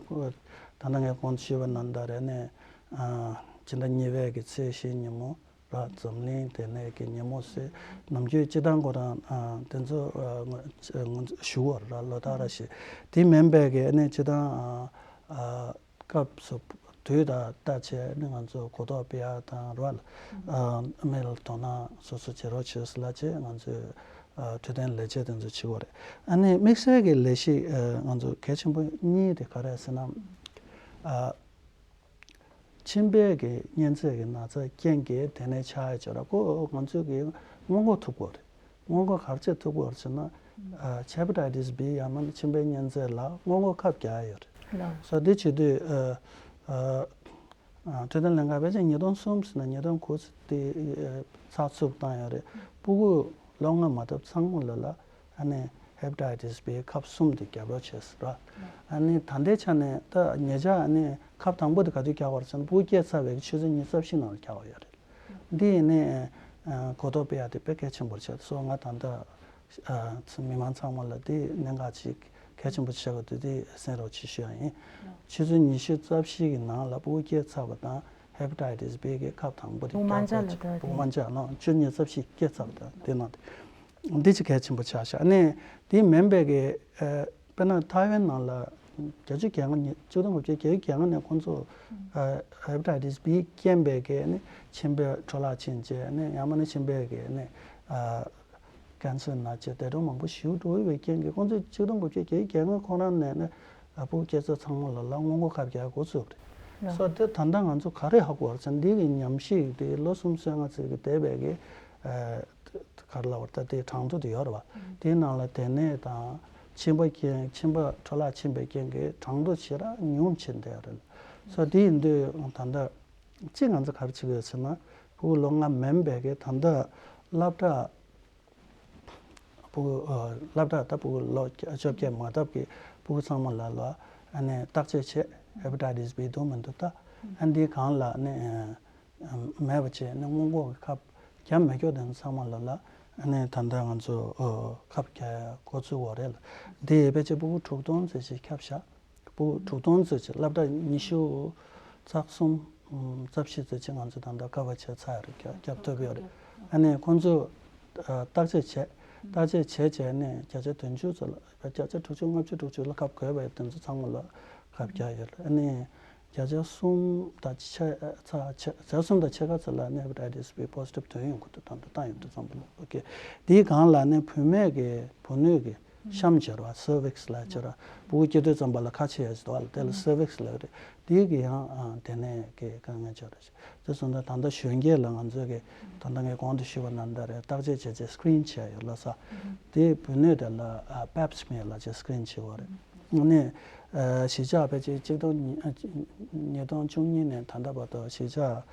ད་ལྟ་ངས་གོང་དུ་ཞུས་པ་ནང་ལྟར་རེད་ནས་སྤྱི་ཟླ་གཉིས་པའི་གི་ཚེས་བཞི་ཉིན་མོ་ར་འཛམ་གླིང་འབྲས་ནད་ཀྱི་ཉིན་མོ་ཟེར་ནམ་རྒྱུན་སྤྱི་བཏང་ཁོ་རང་དེ་ཚོ་ཞུ་བར་ར་ལོ་ལྟར་ར་ཞེས་དེ་མིན་པའི་གི་ནས་སྤྱི་བཏང་སྐབས་སུ་དུས་དང་ལྟ་བྱས་ནི་ང་ཚོ་གོ་རྟོགས་སྤེལ་ཡག་དང་རོགས་ལ་མི་ལ་དོ་སྣང་སོ་སོ་བྱེད་རོགས་བྱེད་ཟེར་ལ་བྱས་ང་ཚོས་འཕྲོད་བསྟེན་ལས་བྱེད་དེ་ཚོ་བྱེད་དགོས་རེད། ཨ་ནི་དམིགས་བསལ་གྱི་ལས་གཞི་ང་ཚོ་གལ་ཆེན་པོ་གཉིས་དེ་ག་རེ་ཟེར་ན། མཆིན་པའི་གི་གཉན་ཚད་ཀྱི་ན་ཚ་རྐྱེན་གྱིས་འབྲས་ནད་ཆགས་ཡ་བྱས་ར་ཁོ་ང་ཚོས་གི་སྔོན་འགོག་ཐུབ་དགོས་རེད། སྔོན་འགོག་ག་རེ་བྱེད་ཐུབ་དགོས་རེད་ཟེར་ན། ཨ་ཧེ་པ་ཊའི་ཏིས་བྷི་ཡང་མིན་ན་མཆིན་པའི་གཉན་ཚད་ལ་སྔོན་འགོག་ཁབ་རྒྱག་ཡ་ཡོད་རེད། ལགས། སོ་འདི་བྱེད་དུས་ཨ་ཨ་འཕྲོད་བསྟེན་ལྷན་ཁང་ཕལ་ཆེར་ཉིས་སྟོང་གསུམ་ཟེར་ན་ཉིས་སྟོང་དགུ་ཙམ་དེ་ཚགས་ཚུད་བཏང་ཡོད་རེད། སྤུ་གུ་ལོ་ལྔ་མ་ཐོབ་ཚང་མ་ལ་ལ་ཨ་ནི་ཧེ་པ་ཊའི་ཏིས་བྷི་ཁབ་གསུམ་དེ་རྒྱབ་རོགས་བྱས་ཟེར་ར། ཨ་ནི་ད་ལྟའི་ཆ་ནས་ད་ཉེ་ཆར་ཨ་ནི་ཁབ་དང་པོ་དེ་ག་དུས་རྒྱག་པ་རེད་ཟེར་ན་སྤུ་གུ་སྐྱེས་ཚར་བའི་ཆུ་ཚོད་ཉི་ཤུ་རྩ་བཞི་ནང་ལ་རྒྱག་པ་ཡོད་རེད། འདི་ཡིན་ནའི་གོ་རྟོགས་སྤེལ་ཡག་དེ་དཔེ་གལ་ཆེན་པོར་བྱས་སོ་ང་ད་ལྟ་མི་མང་ཚང་མ་ལ་དེ་གནད་འགག་ཅིག་གལ་ཆེན་པོ་ཆགས་ཀྱི་འདུག་དེ་གསན་རོགས་ཞེས་ཞུ་ཡ་ཡིན། ཆུ་ཚོད་ཉི་ཤུ་རྩ་བཞི་གི་ནང་ལ་སྤུ་གུ་སྐྱེས་ཚར་བ་དང་ཧེ་པ་ཊའི་ཏིས་བྷི་གི་ཁབ་དང་པོ་དེ་སྤུ་གུ་མང་ཆ་ལ་ད་སྤུ་གུ་མང་ཆ་ནང་ཆུ་ཚོད་ཉི་ཤུ་རྩ་བཞི་སྐྱེས་ཚར་བ་དང་དེ་ནང་དེ་འདི་ཅིག་གལ་ཆེན་པོ་ཆགས་ཤག་ཨ་ནི་དེ་མིན་པའི་གི་དཔེར་ན་ཐའེ་ཝན་ནང་ལ་བརྒྱད་ཅུ་གྱ་ལྔ་ནས་ཆིག་སྟོང་དགུ་བརྒྱ་བརྒྱད་ཅུ་གྱ་ལྔ་ནས་ཁོང་ཚོ་ཧེ་པ་ཊའི་ཏིས་བྷི་རྐྱེན་པས་ཀྱི་ནི་མཆིན་པའི་འཕྲོ་བརླག་ཕྱིན་བྱས་ནི་ཡང་མིན་ན་མཆིན་པའི་ཀྱི་ནི་ཀན་སར་ན་བྱས་འདས་གྲོངས་མང་པོ་ཞིག་འགྲོ་བའི་རྐྱེན་གྱིས་ཁོང་ཚོས་ཆིག་སྟོང་དགུ་བརྒྱ་བརྒྱད་ཅུ་གྱ་ལྔ་ཁོང་རང་ནས་ནི་སྤུ་གུ་སྐྱེས་ཚར་ཚང་མ་ལ་ལ་སྔོན་འགོག་ཁབ་རྒྱག་འགོ་ཚུགས་རེད། སོ་དེ་ད་ལྟ་ང་ཚོ་ག་རེ་ཧ་གོ་བ་ཟེར་ན་འདི་གི་ཉམས་ཞིབ་དེ་ལོ་གསུམ་བསོད་ནམས་ཚེ་གི་འདས་པའི་གི་ག་རེ་ལབ་པ་ད་དེ་གྲངས་ཐོ་དེ་ཡོད་རེད་བ། དེའི་ནང་ལ་འབྲས་ནད་དང་མཆིན་པ་རྐྱེན་མཆིན་པ་འཕྲོ་བརླག་ཕྱིན་པའི་རྐྱེན་གྱིས་གྲངས་ཐོ་ཞེ་དྲག་ཉུང་ཕྱིན་བསྡད་ཡོད་རེད། སོ་དེ་ཡིན་དུས་ད་ལྟ་གཅིག་ང་ཚོ་ག་རེ་བྱེད་དགོས་ཟེར་ན་ཕྲུ་གུ་ལོ་ལྔ་མིན་པའི་གི་ད་ལྟ་སློབ་གྲྭ་ཕྲུ་གུ་སློབ་གྲྭ་ད་ཕྲུ་གུ་ལོ་བཅོ་བརྒྱད་མ་ཐོབ་ཀྱི་ཕྲུ་གུ་ཚང་མ་ལ་ལ་ཨ་ནི་བརྟག་དཔྱད་བྱས་ཧེ་པ་ཊའི་ཏིས་བྷི་འདུག་མི་འདུག་ད་ཨ་འདི་གང་ལ་ཨ་ནི། མེད་པ་བྱས་ནས་སྔོན་འགོག་གི་ཁབ་བརྒྱབ་མེད་ཀྱོག་དེ་ཚང་མ་ལ་ལ་ཨ་ནི་ད་ལྟ་ང་ཚོ་ཁབ་རྒྱག་འགོ་ཚུགས་པ་རེད་ལ། དེ་ཡི་ཕལ་ཆེར་ཕྲུ་གུ་དྲུག་སྟོང་ཙམ་ཞིག་ཁྱབ་ཤག་ཕྲུ་གུ་དྲུག་སྟོང་ཙམ་ཞིག་སློབ་གྲྭ་ཉི་ཤུ་རྩ་གསུམ་རྩ་བཞི་ཙམ་ཞིག་ང་ཚོ་ད་ལྟ་ཀ་བར་བྱས་ཚར་རེད། རྒྱབ་རྒྱབ་ཐུབ་ཡོད་རེད། ཨ་ནི་ཁོང་ཚོ་བརྟག་དཔྱད་བྱས་བརྟག་དཔྱད་བྱས་བྱས་ནས་བརྒྱ་ཆ་བདུན་ཅུ་ཙམ་ལ་བརྒྱ་ཆ་དྲུག་ཅུ་ལྔ་བཅུ་དྲུག་ཅུ་ལ་ཁབ་དགོས་པ་དེ་ཚོ་ཚང་མ་ལ་ཁབ་རྒྱག་ཡོད་རེད། ཨ་ནི། བརྒྱ་ཆ་གསུམ་དང་ཕྱེད་ཚ་ཕྱེད་བརྒྱ་ཆ་གསུམ་དང་ཕྱེད་ཀ་ཙམ་ལ་ནི་ཧེ་པ་ཊའི་ཏིས་བྷི་པོ་ཟི་ཊིབ་ཐོན་ཡོང་གི་འདུག་ད་འདི་བཏང་ཡོང་དུས་ཙམ་པ་ལ་ཨོ་ཀེ། དེའི་སྒང་ལ་ནི་བུད་མེད་ཀྱི་བུ་སྣོད་ཀྱི་གཤམ་སྦྱོར་བ་སར་ཝིག་སི་ལ་སྦྱོར་བ་ཕྲུ་གུ་སྐྱེ་དུས་ཙམ་པ་ལ་ཁ་ཕྱེ་ཡ་ཞིག་འདུག་བ་ལ་དེ་ལ་སར་ཝིག་སི་ལབ་རེད། དེའི་གི་ཡང་ཨ་འབྲས་ནད་ཀྱི་དཀའ་ངལ་ཅིག་རེད། དེ་སོང་ཙང་ད་ལྟ་གཞོན་སྐྱེས་ལ་ང་ཚོས་ཀྱི་ད་ལྟ་ངས་གོང་དུ་ཞུས་པ་ནང་ལྟར་རེད། བརྟག་དཔྱད་བྱས་རྗེས་སི་ཀི་རིན་བྱས་ཡོད་ལ་ས། དེའི་བུ་སྣོད་དེ་ལ་པེབ་སི་མེར་ལ་ཅིག་སི་ཀི་རིན་བྱེད་དགོས་རེད། ནས་གཞིས་ཆགས་ཕལ་ཆེར་གཅིག་སྟོང་ཉིས་སྟོང་བཅུ་གཉིས་ནས་ད་ལྟ་བར་དུ་གཞིས་ཆགས་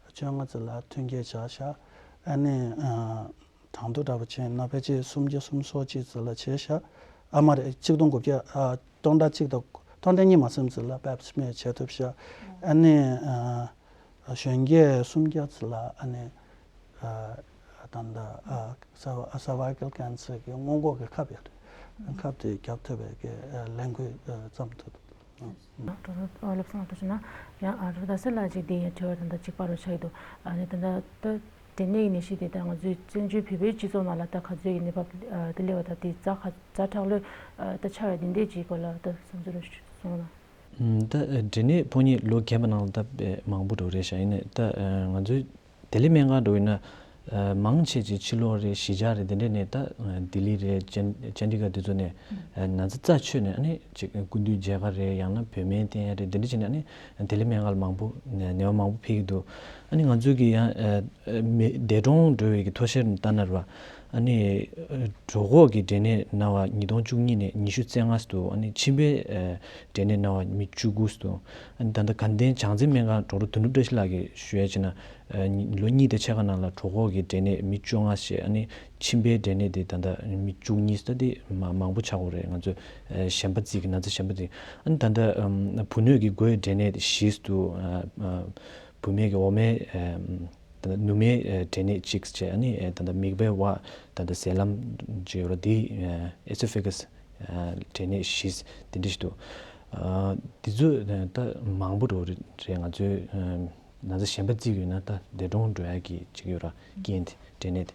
བཅོ་ལྔ་ཙམ་ལ་མཐུན་རྐྱེན་བྱས་ཤག་ཨ་ནི་གྲངས་ཐོ་འདྲ་པོ་བྱས་ན་ཕལ་ཆེར་སུམ་བརྒྱ་སུམ་ཅུ་སོ་གཅིག་ཙམ་ལ་བྱས་ཤག་ཨ་མ་རེད། གཅིག་སྟོང་དགུ་བརྒྱ་སྟོང་ཕྲག་གཅིག་དང་སྟོང་ཕྲག་གཉིས་མ་ཟིན་ཙམ་ལ་པེབ་སི་མེར་བྱས་ཐུབ་ཤག་ཨ་ནི། གཞོན་སྐྱེས་སུམ་བརྒྱ་ཙམ་ལ་ཨ་ནི་ད་ལྟ་སར་ཝའི་ཀལ་ཀན་སར་གྱི་སྔོན་འགོག་གི་ཁབ་ཡོད་རེད། ཁབ་དེ་རྒྱབ་ཐུབ་པའི་གི་ལས་འགུལ་བརྩམས་ཐུབ། ལགས་སོ། ཨ་ལབ་སོང་ལ་ཐུགས་རྗེ་གནང་། ཡང་ཨ་རུ་ད་སེ་ལ་ཅིག་དེ་ཡང་དྲི་བ་ད་ལྟ་གཅིག་པ་རུ་ཆགས་ཀྱི་འདུག་ཨ་ནི་ད་ལྟ་ད་འབྲས་ནད་ཀྱི་ནད་གཞི་དེ་ད་ང་ཚོའི་བཙན་བྱོལ་བོད་པའི་སྤྱི་ཚོགས་ནང་ལ་ད་ག་ཚོད་ཀྱི་ནད་པ་དེ་སླེབས་པ་དང་དེ་ཛ་ག་ཛ་དྲག་ལོས་ད་ཆགས་ཡོད་དེ་འདྲས་ཀྱི་སྐོར་ལ་ད་བསམ་ཚུལ་རུ་གསུངས་ན། ད་འབྲས་ནད་ཕོག་མཁན་ལོ་རྒན་པ་ནང་ལ་ད་དཔེ་མང་པོ་འགྲོ་རེད་ཤག་ཡིན་ནའི་ད་ང་ཚོའི་བདེ་ལེགས་སྨན་ཁང་འགྲོ་ཡིན་ན་ ཨ་མང་ཆེ་ཅིག་ཕྱི་ལོགས་རེད། གཞིས་ཆགས་རེད། དེ་འདྲས་ནས་ད་ཨ་ལྡི་ལི་རེད། ཅན་ཅན་ཌི་གྷར་དེ་ཚོ་ནས་ཨ་ན་ཚ་རྩ་ཆོད་ནས་ཨ་ནི་ཅིག་སྐུ་མདུན་མཇལ་ཁ་རེད། ཡང་ན་བོད་སྨན་བསྟེན་ཡ་རེད། དེ་འདྲས་བྱས་ནས་ཨ་ནི་ལྡི་ལི་སྨན་ཁང་ལ་མང་པོ་ནད་པ་མང་པོ་ཕེབས་ཀྱི་འདུག་ཨ་ནི་ང་ཚོས་ཀྱི་ཡང་ཨ་ཨ་མི་འདས་གྲོངས་འགྲོ་བའི་གི་མཐོ་ཤོས་ལྟ་ན་ར་བ། ཨ་ནི་ཨ་གྲོད་ཁོག་གི་འབྲས་ནད་ན་བ་ཉིས་སྟོང་བཅུ་གཉིས་ནས་ཉི་ཤུ་རྩ་ལྔ་ཙམ་འདུག་ཨ་ནི་མཆིན་པའི་ཨ་འབྲས་ནད་ན་བ་མི་བཅུ་དགུ་ཙམ་འདུག་ཨ་ནི་ད་ལྟ་དགའ་ལྡན་བྱང་རྩེ་སྨན་ཁང་ཌོག་ཊར་དོན་གྲུབ་བཀྲ་ཤིས་ལགས་ཀྱིས་ཞུ་ཡ་བྱས་ན། ཨ་ཉི་ལོ་གཉིས་དང་ཕྱེད་ཀ་ནང་ལ་གྲོད་ཁོག་གི་འབྲས་ནད་མི་བཅོ་ལྔ་བྱས། ཨ་ནི་མཆིན་པའི་འབྲས་ནད་དེ་ད་ལྟ་མི་བཅུ་གཉིས་ཙམ་དེ་མ་མང་པོ་ཆགས་ཡོད་རེད། ང་ཚོས་ཨ་གཞན་པ་རྩིས་ཀྱི་ན་ཚ་གཞན་པ་རྩིས། ཨ་ནི་ད་ལྟ་ཨམ་བུ་སྣོད་ཀྱི་མགོའི་འབྲས་ནད་བཞི་འདུག་ཨ་ཨ་བུད་མེད་ཀྱི་འོ་མའི་ཨམ་ད་ལྟ་ནུ་མའི་ཨ་འབྲས་ནད་གཅིག་བྱས། ཨ་ནི་ཨ་ད་ལྟ་མིད་པའི་འོག་ད་ལྟ་ཟས་ལམ་བརྗེ་ཡོད་ར་དེ་ཨ་ཨེ་སོ་ཕེ་གྷ་སི་ཨ་འབྲས་ནད་བཞི་དེ་འདྲ་ཞིག་འདུག་ཨ་དེ་ཚོ་ཨ་ད་མང་པོ་འགྲོ་རེད། ང་ཚོས་ཨ་ན་ཚ་གཞན་པ་རྩིས་ཡོད་ན་ད་འདས་གྲོངས་འགྲོ་ཡ་གི་ཅིག་ཡོད་ར་རྐྱེན་དེ་འབྲས་ནད་དེ་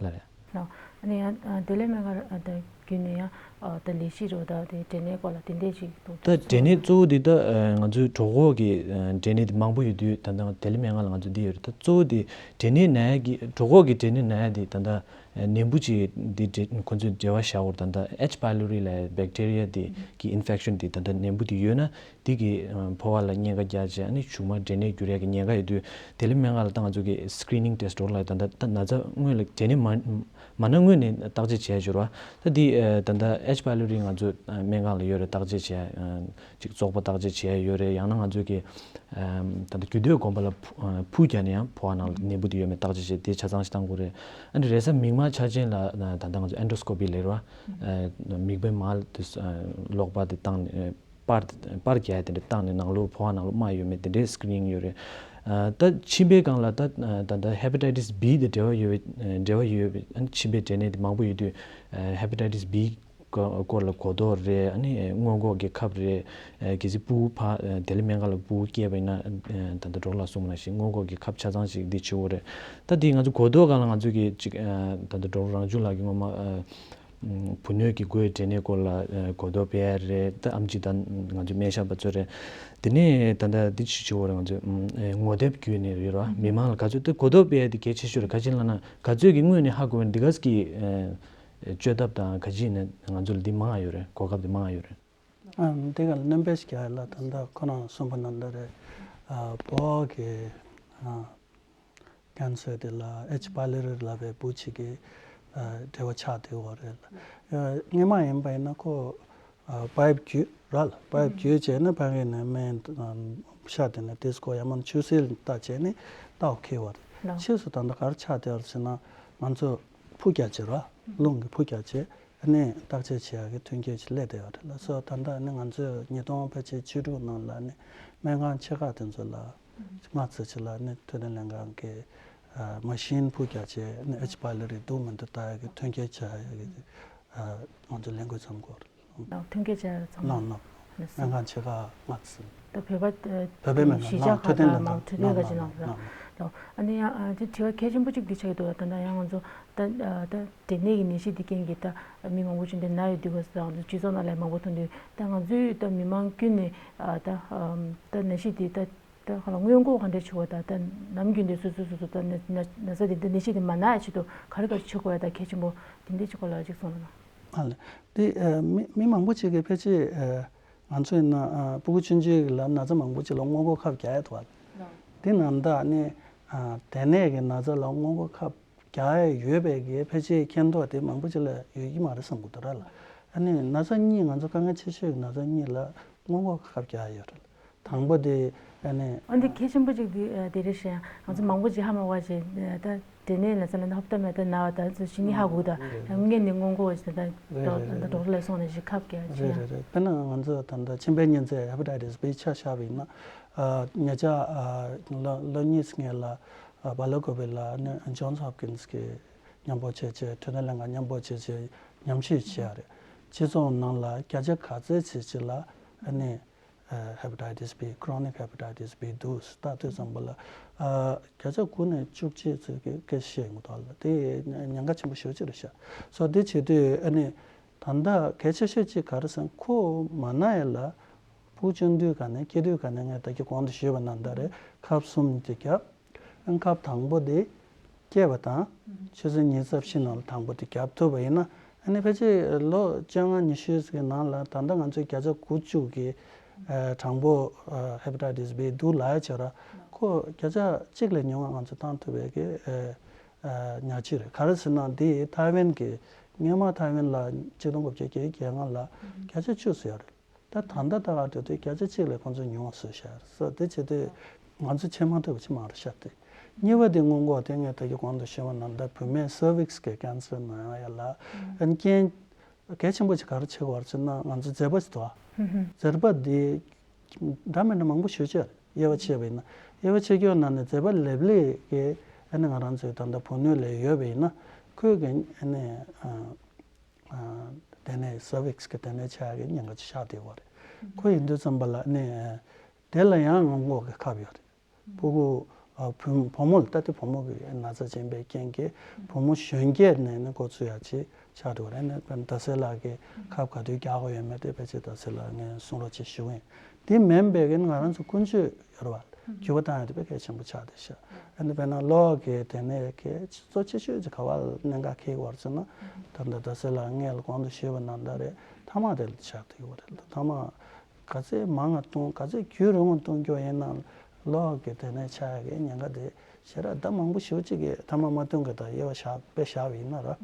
ལ་རེད། ལགས། ཨ་ནི་ཡང་ཨ་ལྡི་ལི་སྨན་ཁང་ཨ་ད་བརྒྱུད་ནས་ཡང་ཨ་ད་ལས་གཞི་རོ་ད་དེ་འབྲས་ནད་སྐོར་ལ་དེ་འདྲས་ཅིག་འདུག་ད་འབྲས་ནད་གཙོ་བོ་དེ་ད་ཨ་ང་ཚོའི་གྲོད་ཁོག་གི་ཨ་འབྲས་ནད་དེ་མང་པོ་ཡོད་དུས། ད་ལྟ་ལྡི་ལི་སྨན་ཁང་ལ་ང་ཚོ་འདི་ཡོད་རེད། ད་གཙོ་བོ་དེ་འབྲས་ནད་ན་ཡ་གི་གྲོད་ཁོག་གི་འབྲས་ནད་ན་ཡ་དེ་ད་ལྟ་ཨ་ནད་འབུ་ཅིག་འདི་འབྲེལ་ཁོ་ཚོས་འབྲེལ་བ་བཞག་ཡོད་རེད། ད་ལྟ་ཨེཆ་པའི་ལོ་རི་ལབ་ཡ་བེག་ཊི་རི་ཡ་དེ་གི་ཨིན་ཕེག་ཤན་དེ་ད་ལྟ་ནད་འབུ་དེ་ཡོད་ན། དེ་གིས་ཨ་ཕོ་བ་ལ་གཉན་ཁ་རྒྱག་བྱས། ཨ་ནི་གཞུག་མ་འབྲས་ནད་འགྱུར་ཡ་གི་ཉེན་ཁ་ཡོད་དུས། ལྡི་ལི་སྨན་ཁང་ལ་ད་ང་ཚོ་གི་སི་ཀི་རི་ནིང་ཊེ་སི་ཊི་འགྲོ་ལ་ད་ལྟ་ད་ན་ཚ་སྔོན་ལ་འབྲས་ནད་མ་མ་ན་སྔོན་ནས་བརྟག་དཔྱད་བྱས་ཡོད་རེད་བ། ད་དེ་ཨ་ད་ལྟ་ཨེཆ་པའི་ལོ་རི་ང་ཚོ་ཨ་སྨན་ཁང་ལ་ཡོད་རེད། བརྟག་དཔྱད་བྱས་ཨ་ཅིག་བཙོག་པ་བརྟག་དཔྱད་བྱས་ཡོད་རེད། ཡང་ན་ང་ཚོ་གི་ཨ་ད་ལྟ་རྒྱུ་སྟོད་དགོན་པ་ལ་ཕུ་ཨ་ཕུ་རྒྱག་ནས་ཡང་ཕོ་བ་ནང་ལ་ནད་འབུ་དེ་ཡོད་མེད་བརྟག་དཔྱད་བྱས། དེ་ཆ་ཚང་ཞིག་བཏང་དགོས་རེད། ཨ་ནི་རེས་གཟའ་མིག་དམར་འཆར་ཅན་ལ་ད་ལྟ་ང་ཚོ་ཨེན་ཌོ་སི་ཀོ་པི་ལབ་རེད་བ། ཨ་མིད་པའི་མར་དེ་ཨ་གློག་པ་དེ་བཏང་ནས་ཨ་པར་པར་རྒྱག་ཡ་དེ་འདྲ་བཏང་ནས་ནང་ལོགས་ཕོ་བ་ནང་ལོགས་རྨ་ཡོད་མེད་དེ་འདྲའི་སི་ཀི་རི་ནིང་ཡོད་རེད། ཨ་ད་མཆིན་པའི་སྒང་ལ་ད་ད་ལྟ་ཧེ་པ་ཊའི་ཊི་སི་བི་དང་འབྲེལ་བ་ཡོད་པའི་འབྲེལ་བ་ཡོད་པའི་ཨ་ནི་མཆིན་པའི་འབྲས་ནད་དེ་མང་པོ་ཡོད་དུས། ཨ་ཧེ་པ་ཊའི་ཊི་སི་བི་སྐོར་ལ་གོ་རྟོགས་རེད། ཨ་ནི་སྔོན་འགོག་གི་ཁབ་རེད། ཨ་གལ་སྲིད་ཕྲུ་གུ་ཕ་ལྡི་ལི་སྨན་ཁང་ལ་ཕྲུ་གུ་སྐྱེས་པ་ཡིན་ན། ཨ་ད་ལྟ་ཌོག་ཊར་ལགས་གསུངས་པ་ནང་བཞིན་སྔོན་འགོག་གི་ཁབ་ཆ་ཚང་ཞིག་འདི་བྱེད་དགོས་རེད། ད་དེ་ང་ཚོ་གོ་རྟོགས་སྒང་ལ་ང་ཚོ་གི་ཅིག་ཨ་ད་ལྟ་ཌོག་ཊར་རང་བྱུང་ལགས་ཀྱིས་སྔོན་མ་ཨ་བུ་སྣོད་ཀྱི་མགོའི་འབྲས་ནད་སྐོར་ལ་ཨ་གོ་རྟོགས་སྤེལ་ཡ་རེད། ད་ཨེམ་ཆི་དང་ང་ཚོ་སྨན་ཞབས་པ་ཚོ་རེད། དེ་ནས་ད་ལྟ་འདི་ཅིག་བྱེད་དགོས་རེད། ང་ཚོས་ཨ་ངོ་དེབ་བརྒྱུད་ནས་ཡོད་རེད་བ། མི་མང་ལ་ག་ཚོད་ད་གོ་རྟོགས་སྤེལ་ཡ་དེ་གལ་ཆེ་ཤོས་རེད། ག་ཅི་ལབ་ན་ག་ཚོད་ཀྱི་སྔོན་ནས་ཧ་གོ་བ་འདི་ག་ཟིག་གི་ཨ་བཅོས་ཐབས་དང་ག་ཅི་ཡིན་ན་ང་ཚོ་ལ་འདི་མང་ང་ཡོད་རེད། གོ་སྐབས་འདི་མང་ང་ཡོད་རེད། ཨ་འདི་ག་ལ་སྣོན་པ་ཞིག་རྒྱག་ཡ་ལ་ད་ལྟ་ཁོ་རང་གསུངས་པ་ནང་ལྟར་རེད། ཨ་ཕོ་བ་གི་ཨ་ཀན་སར་དེ་ལ་ཨེཆ་པའི་ལོ་རི་ལབ་པའི་འབུ་ཅིག་གི་ཨ་འབྲེལ་བ་ཆགས་བསྡད་ཡོད་རེད་ལ། ཨ་སྔོན་མ་ཡིན་པ་ཡིན་ན་ཁོ་ཨ་པའིབ་བརྒྱུད་ར་ལ། པའིབ་བརྒྱུད་བྱས་ནས་ཕ་གི་ནས་སྨན་ཨ་ཤ་དེ་ནས་ཏིས་ཀོ་ཡ་མ་ཆུ་སེར་ལྟ་བྱས་ནས་ལྟ་བ་ཁེལ་བ་རེད། ལགས། ཕྱིས་སུ་ད་ལྟ་ག་རེ་ཆགས་བསྡད་ཡོད་རེད་ཟེར་ན། ང་ཚོ་ཕུ་རྒྱག་བྱས་ར་རླུང་གི་ཕུ་རྒྱག་བྱས། ཨ་ནི་བརྟག་དཔྱད་བྱེད་ཡག་གི་མཐུན་རྐྱེན་ཅིག་སླེབས་བསྡད་ཡོད་རེད་ལགས་སོ། ད་ལྟ་ཨ་ནི་ང་ཚོས་ཉིས་སྟོང་ཕལ་ཆེར་བཅུ་དྲུག་ནང་ལ་ཨ་ནི་སྨན་ཁང་ཆེ་ཁག་དེ་ཚོ་ལ་ལྔ་ཙམ་ཅིག་ལ་ཨ་ནི་འཕྲོད་བསྟེན་ལྷན་ཁང་གི་ཨ་མ་ཤིན་ཕུ་རྒྱག་བྱས། ཨ་ནི་ཨེཆ་པའི་ལོ་རི་འདུག་མི་འདུག་ལྟ་ཡག་གི་མཐུན་རྐྱེན་བྱ་ཡག་གི་ཨ་ང་ཚོས་ལས་འགུལ་བརྩམས་ཡོད་རེད། ལགས། མཐུན་རྐྱེན་བྱ་ཡག་ཚང་མ། ལགས་ལགས། ལགས་སོ། སྨན་ཁང་ཆེ་ཁག་ལྔ་ཙམ། ད་བོད་པ་ཨ་བོད་པའི་སྨན་ཁང་གཞིས་ཆགས་ཁག་འཕྲོད་བསྟེན་ལ་དང་མང་འཕྲོད་བསྟེན་ལ་ཁ་ཅིག་ནང་ལ། ལགས། ཨ་ནི་ཡང་ཨ་དེ་དྲི་བ་གལ་ཆེན་པོ་གཅིག་འདི་ཆགས་ཀྱི་འདུག་ད་ལྟ་ཡང་ང་ཚོ་ད་ཨ་ད་འབྲས་ནད་ཀྱི་ནད་གཞི་འདི་རྐྱེན་གྱིས་ད་མི་མང་པོ་ཅིག་འདི་ན་ཡོད་དུས་སྐབས་སུ། ད་ང་ཚོ་སྤྱི་ཚོགས་ནང་ལ་མང་པོ་མཐོང་དུས། ད་ང་ཚོས་ད་མི་མང་ཀུན་ནས་ཨ་ད་ཨམ་ད་ནད་གཞི་འདི་ད་ད་ག་ལ་སྔོན་འགོག་ག་འདྲ་བྱེད་དགོས། ད་ད་ནམ་རྒྱུན་དུ་སོ་སོ་སོ་སོ་ད་ན་ན་ན་ཚ་འདི་ད་ནད་གཞི་འདི་མ་ན་ཡ་ཆེད་དུ་ག་རེ་ག་རེ་བྱེད་དགོས་ཡ། ད་གལ་ཆེན་པོ་འདི་འདྲའི་ཅིག་སྐོར་ལ་ཅིག་གསུངས་ན། ཨ་ལས། དེ་ཨ་མི་མི་མང་པོ་ཅིག་གིས་ཕལ་ཆེར་ཨ་ང་ཚོ་ཡིན་ན་ཨ་ཕྲུ་གུ་ཆུང་ཆུང་ལ་ན་ཚ་མང་པོ་ཅིག་ལ་སྔོན་འགོག་ཁབ་རྒྱག་ཡ་འདུག་བ། དེ་ནང་ད་ནི་ཨ་འབྲས་ནད་ཀྱི་ན་ཚ་ལ་སྔོན་འགོག་ཁབ་རྒྱག་ཡ་ཡོད་པའི་གི་ཕལ་ཆེར་མཁྱེན་རྟོགས་དེ་མང་པོ་ཅིག་ལ་ཡོད་ཀྱི་མ་རེད་བསམ་གྱི་འདུག་ར་ལ། ཨ་ནི་ན་ཚ་གཉིས། ང་ཚོ་དཀའ་ངལ་ཆེ་ཤོས་ཀྱི་ན་ཚ་གཉིས་ལ་སྔོན་འགོག་ཁབ་རྒྱག་ཡ་ཡོད་རེད། དང་པོ་དེ་ཨ་ནི། ཨ་འདི་གལ་ཆེན་པོ་ཅིག་དེ་ཨ་དེ་རེད་ཤག་ང་ཚོ་མང་པོ་ཅིག་ཧ་མ་གོ་བ་ཅིག་ཨ་ད་འབྲས་ནད་ན་ཚ་ལ་ཧོབ་ཏེ་མེད་ད་ན་བ་ད་ཚོ་ཤི་ནི་ཧ་གོ་ད། རེད་རེད། ངས་ནི་སྔོན་འགོག་བྱེད་ད་རེད་རེད་ད་རེད། ཌོག་ཊར་ལ་སོང་ནས་ཞིག་ཁབ་རྒྱག་ཅིག་རེད་རེད་རེད། དཔེར་ན་ང་ཚོ་ད་ལྟ་མཆིན་པའི་གཉན་ཚད་ཧེ་པ་ཊའི་ཊི་སི་བི་ཆ་བཞག་པ་ཡིན་ན། ཨ་ཉེ་ཆར་ཨ་ལོ་ལོ་གཉིས་སྔོན་ལ་ཨ་བྷ་ལོ་ཀོ་བི་ལ་ནི་ཇོན་སི་ཧོབ་ཀིན་སི་གི་མཉམ་པོ་བྱས་བྱས། འཕྲོད་བསྟེན་ལྷན་ཁང་མཉམ་པོ་བྱས་བྱས་ཉམས་ཞིབ་བྱས་རེད། སྤྱི་ཚོགས་ནང་ལ་བརྒྱ་ཆ་ག་ཚོད་ཅིག་ཅིག་ལ་ཨ་ནི་ཨ་ཧེ་པ་ཊའི་ཊི་སི་བི། chronic hepatitis B འདུག་ལྟ་དུས་ཙམ་པ་ལ་ཨ་བརྒྱ་ཆ་དགུ་ནས་བཅུ་གཅིག་ཙམ་གྱིས་སྐད་ཆ་བཤད་ཡོང་གི་འདུག་ལ། དེ་ཉེན་ཁ་ཆེན་པོ་ཞེ་པོ་ཅིག་རེད་ཤག་སོ་དེ་བྱེད་དུས་ཨ་ནི་ད་ལྟ་གལ་ཆེ་ཤོས་ཅིག་ག་རེ་ཟེར་ན། ཁོ་མ་ན་ཡ་ལ་ཕྲུ་གུ་ཆུང་དུས་ག་ནས་སྐྱེ་དུས་ག་ནས་ངས་ད་གིན་གོང་དུ་ཞུས་པ་ནང་ལྟར་རེད། ཁབ་གསུམ་དེ་བརྒྱབ། ཁབ་དང་པོ་དེ་ སྐྱེས་པ་དང་ཆུ་ཚོད་ཉི་ཤུ་རྩ་བཞི་ནང་ལ་དང་པོ་དེ་བརྒྱབ་ཐུབ་པ་ཡིན་ན། ཨ་ནི་ཕལ་ཆེར་ལོ་བཅོ་ལྔ་ཉི་ཤུ་ཟིག་གི་ནང་ལ་ད་ལྟ་ང་ཚོའི་བརྒྱ་ཆ་དགུ་བཅུ་གི་ཨ་གྲངས་འབོར་ཨ་ཧེ་པ་ཊའི་ཊི་སི་བི་འདུག་ལབ་ཡ་བྱས་ར། ཁོ་བརྒྱ་ཆ་གཅིག་ལས་ཉུང་བ་ང་ཚོ་བཏང་ཐུབ་པའི་གི་ཨ་ཨ་ཉག་གཅིག་རེད། ག་རེ་ཟེར་ན་འདི་ཐའེ་ཝན་གི་སྔོན་མ་ཐའེ་ཝན་ལ་ཆིག་སྟོང་དགུ་བརྒྱ་བརྒྱད་ཅུ་གྱ་ལྔ་ལ་བརྒྱ་ཆ་བཅུ་ཙམ་ཡོད་རེད། ད་ད་ལྟ་ལྟ་ག་དུས་དེ་བརྒྱ་ཆ་གཅིག་ལས་ཁོང་ཚོ་ཉུང་བ་བཟོས་བཞག་རེད། སོ་དེ་བྱེད་དུས་ང་ཚོ་བྱེད་མ་ཐུབ་པ་ཅིག་མང་རེད་ཤག་སྟེ། གཉིས་པ་དེ་སྔོན་འགོག་དེ་ངས་ད་གིན་གོང་དུ་ཞུས་པ་ནང་ལྟར་བུད་མེད་སར་ཝིག་སི་གི་ཀན་སར་ན་ཡ་ལ་ཨན་རྐྱེན་གལ་ཆེན་པོ་ཅིག་ག་རེ་བྱེད་དགོས་རེད་ཟེར་ན། ང་ཚོ་མཛེར་པ་ཅིག་འདུག་ཨ། མཛེར་པ་དེ་འདྲ་མི་འདྲ་མང་པོ་ཞེ་པོ་ཅིག་ཡོད་རེད། དབྱེ་བ་ཕྱེ་བ་ཡིན་ན། དབྱེ་བ་ཕྱེ་རྒྱུ་ནང་ནས་མཛེར་པ་ལེབ་ལེབ་ཀྱི་ཨ་ནི་ང་རང་ཚོའི་ད་ལྟ་བུ་སྣོད་ལ་ཡོད་པ་ཡིན་ན། ཁོས་གི་ཨ་ནི་ཨ་ཨ་དེ་ནས་སར་ཝིག་སི་གི་དེ་ནས་ཆགས་ཀྱི་ཉེན་ཁ་ཅིག་ཆགས་བསྡད་ཡོད་རེད། ཁོ་ཡིན་དུས་ཙམ་པ་ལ་ཨ་ནི་དེ་ལ་ཡང་སྔོན་འགོག་གི་ཁབ་ཡོད་རེད། ཕྲུ་གུ་ཨ་བུ་བུ་མོ་ལ། ད་དེ་བུ་མོ་གི་ན་ཚ་ཅན་པའི་རྐྱེན་གྱིས་བུ་མོ་གཞོན་སྐྱེས་ནས་ནི་འགོ་ཚུགས་ཡ་ཅིག་ཆགས་འགྲོ་བ་རེད། ནས་དཔེར་ན་ད་སེ་ལ་གི་ཁབ་ག་དུས་རྒྱག་དགོས་ཡོད་མེད་དེ་ཕལ་ཆེར་ད་སེ་ལ་ངས་གསུང་རོགས་བྱེད་ཞུ་གི་ཡིན། དེ་མིན་པའི་གི་ང་རང་ཚོ་ཀུན་སྤྱོད་ཡོད་རེད་བ། འགྱུར་བ་བཏང་ཡ་དེ་དཔེ་གལ་ཆེན་པོ་ཆགས་བསྡད་ཤག་ཨ་ནི་དཔེར་ན་གློ་གི་དེ་ནས་གལ་གཙོ་ཆེ་ཤོས་ཅིག་ག་པར་གནད་འགག་འཁེལ་གྱི་ཡོད་རེད་ཟེར་ན། ད་ལྟ་ད་སེ་ལ་ངས་ལ་གོང་དུ་ཞུས་པ་ནང་ལྟར་རེད། ཐ་མག་དེ་ལ་ཆགས་བསྡད་ཡོད་རེད། ཐ་མག་ག་ཚད་མང་ང་བཏུང་། ག་ཚད་རྒྱུན་རིང་བོ་བཏུང་རྒྱུ་ཡིན་ན་གློ་གི་དེ་ནས་ཆགས་ཡ་གི་ཉེན་ཁ་དེ་ཞེ་དྲག་ད་མང་པོ་ཞེ་པོ་ཅིག་གི་ཐ་མག་མ་བཏུང་གི་ད་དབྱེ་བ་བཞག་དཔེ་བཞག་པ་ཡིན་ན་ར།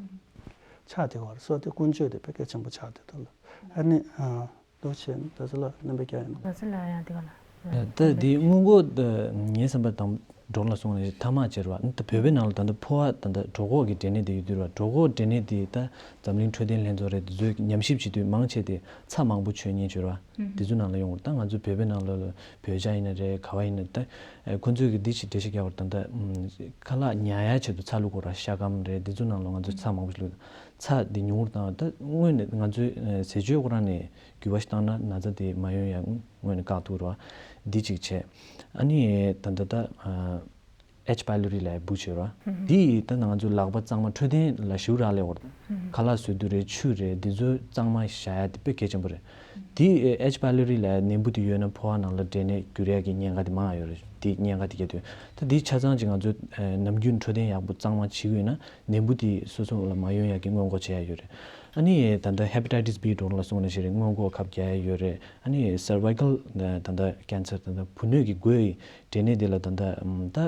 ཆགས་བསྡད་ཡོད་རེད། སོ་དེ་ཀུན་སྤྱོད་དེ་དཔེ་གལ་ཆེན་པོ་ཆགས་བསྡད་འདུག་ལ། ཨ་ནི་ཨ། འདུག་བྱས་ད་ཚོད་ལ་རྣམ་པའི་སྐྱ་ཡིན་ནོ། ང་ཚོ་ལ་ཡང་དེ་ག་ལ། ད་དེ་སྔོན་འགོག་ད་ངའི་བསམ་པ་དང་སྒྲོག་ལ་སོང་ནས་ཐ་མག་ཅིག་རེད་བ། ད་བོད་པའི་ནང་ལ་ད་ལྟ་ཕོ་བ་ད་ལྟ་གྲོད་ཁོག་གི་འབྲས་ནད་དེ་ཡོད་དུས་རེད་བ། གྲོད་ཁོག་འབྲས་ནད་དེ་ད་འཛམ་གླིང་འཕྲོད་བསྟེན་ལྷན་ཚོགས་རེད། དེ་ཚོས་ཉམས་ཞིབ་བྱེད་དུས་མང་ཆེ་དེ་ཚྭ་མང་པོ་མཆོད་མཁན་ཅིག་རེད་བ། དེ་ཚོ་ནང་ལ་ཡོང་བ་རེད། ད་ང་ཚོ་བོད་པའི་ནང་ལ་བོད་ཇ་ཡིན་ན་རེད། ག་བ་ཡིན་ན། ད་ཁོ་ཚོས་གི་འདི་ཞིག་འགྲེལ་བཤད་རྒྱག་པར་ད་ལྟ་ཁ་ལག་ཉར་ཡ་ཆེད་དུ་ཚྭ་བླུགས་དགོས་རེད་བ། ཤ་སྐམ་རེད། དེ་ཚོ་ནང་ལ་ང་ཚོས་ཚྭ་མང་པོ་ཞིག་བླུགས། ཚྭ་འདི་ཉུང་རུ་བཏང་། ད་སྔོན་ནས་ང་ཚོའི་ཟས་སྤྱོད་ཁོ་རང་ནས་འགྱུར་བ་ཞིག་བཏང་ན་ན་ཚ་དེ་མ་ཡོང་ཡ་སྔོན་ནས་བཀག་ཐུབ་རེད་བ། འདི་གཅིག་བྱས། ཨ་ནི་ད་ད་ད་ཨ་ཨེཆ་པའི་ལོ་རི་ལབ་ཡ་འབུ་བྱས་རེད་བ། འདི་ད་ང་ཚོའི་ལག་པ་གཙང་མ་འཕྲོད་བསྟེན་ལ་ཞེ་དྲག་སླེབས་ཡོད་རེད། ཁ་ལག་བཟོ་དུས་རེད། ཆུ་རེད། འདི་ཚོ་གཙང་མ་བཞག་ཡ་དེ་དཔེ་གལ་ཆེན་པོ་རེད། འདི་ཨེཆ་པའི་ལོ་རི་ལབ་ཡ་ནད་འབུ་དེ་ཡོད་ན་ཕོ་བ་ནང་ལ་འབྲས་ནད་འགྱུར་ཡ་གི་ཉེན་ཁ་དེ་མང་ཡོད་རེད། འདི་ཉེན་ཁ་དེ་བརྒྱབ་དུས་ད་འདི་ཆ་ཚང་ཅིག་ང་ཚོ་ནམ་རྒྱུན་འཕྲོད་བསྟེན་ཡག་པོ་གཙང་མ་བྱེད་ཀྱི་ཡོད་ན། ནད་འབུ་དེ་སོ་སོ་ལ་མ་ཡོང་ཡག་གི་སྔོན་འགོག་བྱེད་ཡ་ཡོད་རེད། ཨ་ནི་ད་ལྟ་ཧེ་པ་ཊའི་ཊི་སི་བི་སྒྲོག་ལ་སོང་ནས་ཞིག་རེད། སྔོན་འགོག་ཁབ་རྒྱག་ཡ་ཡོད་རེད། ཨ་ནི་སར་ཝའི་ཀལ་ད་ལྟ་ཀན་སར་ད་ལྟ་བུ་སྣོད་ཀྱི་སྒོ་ཡི་འབྲས་ནད་དེ་ལ་ད་ལྟ་ད་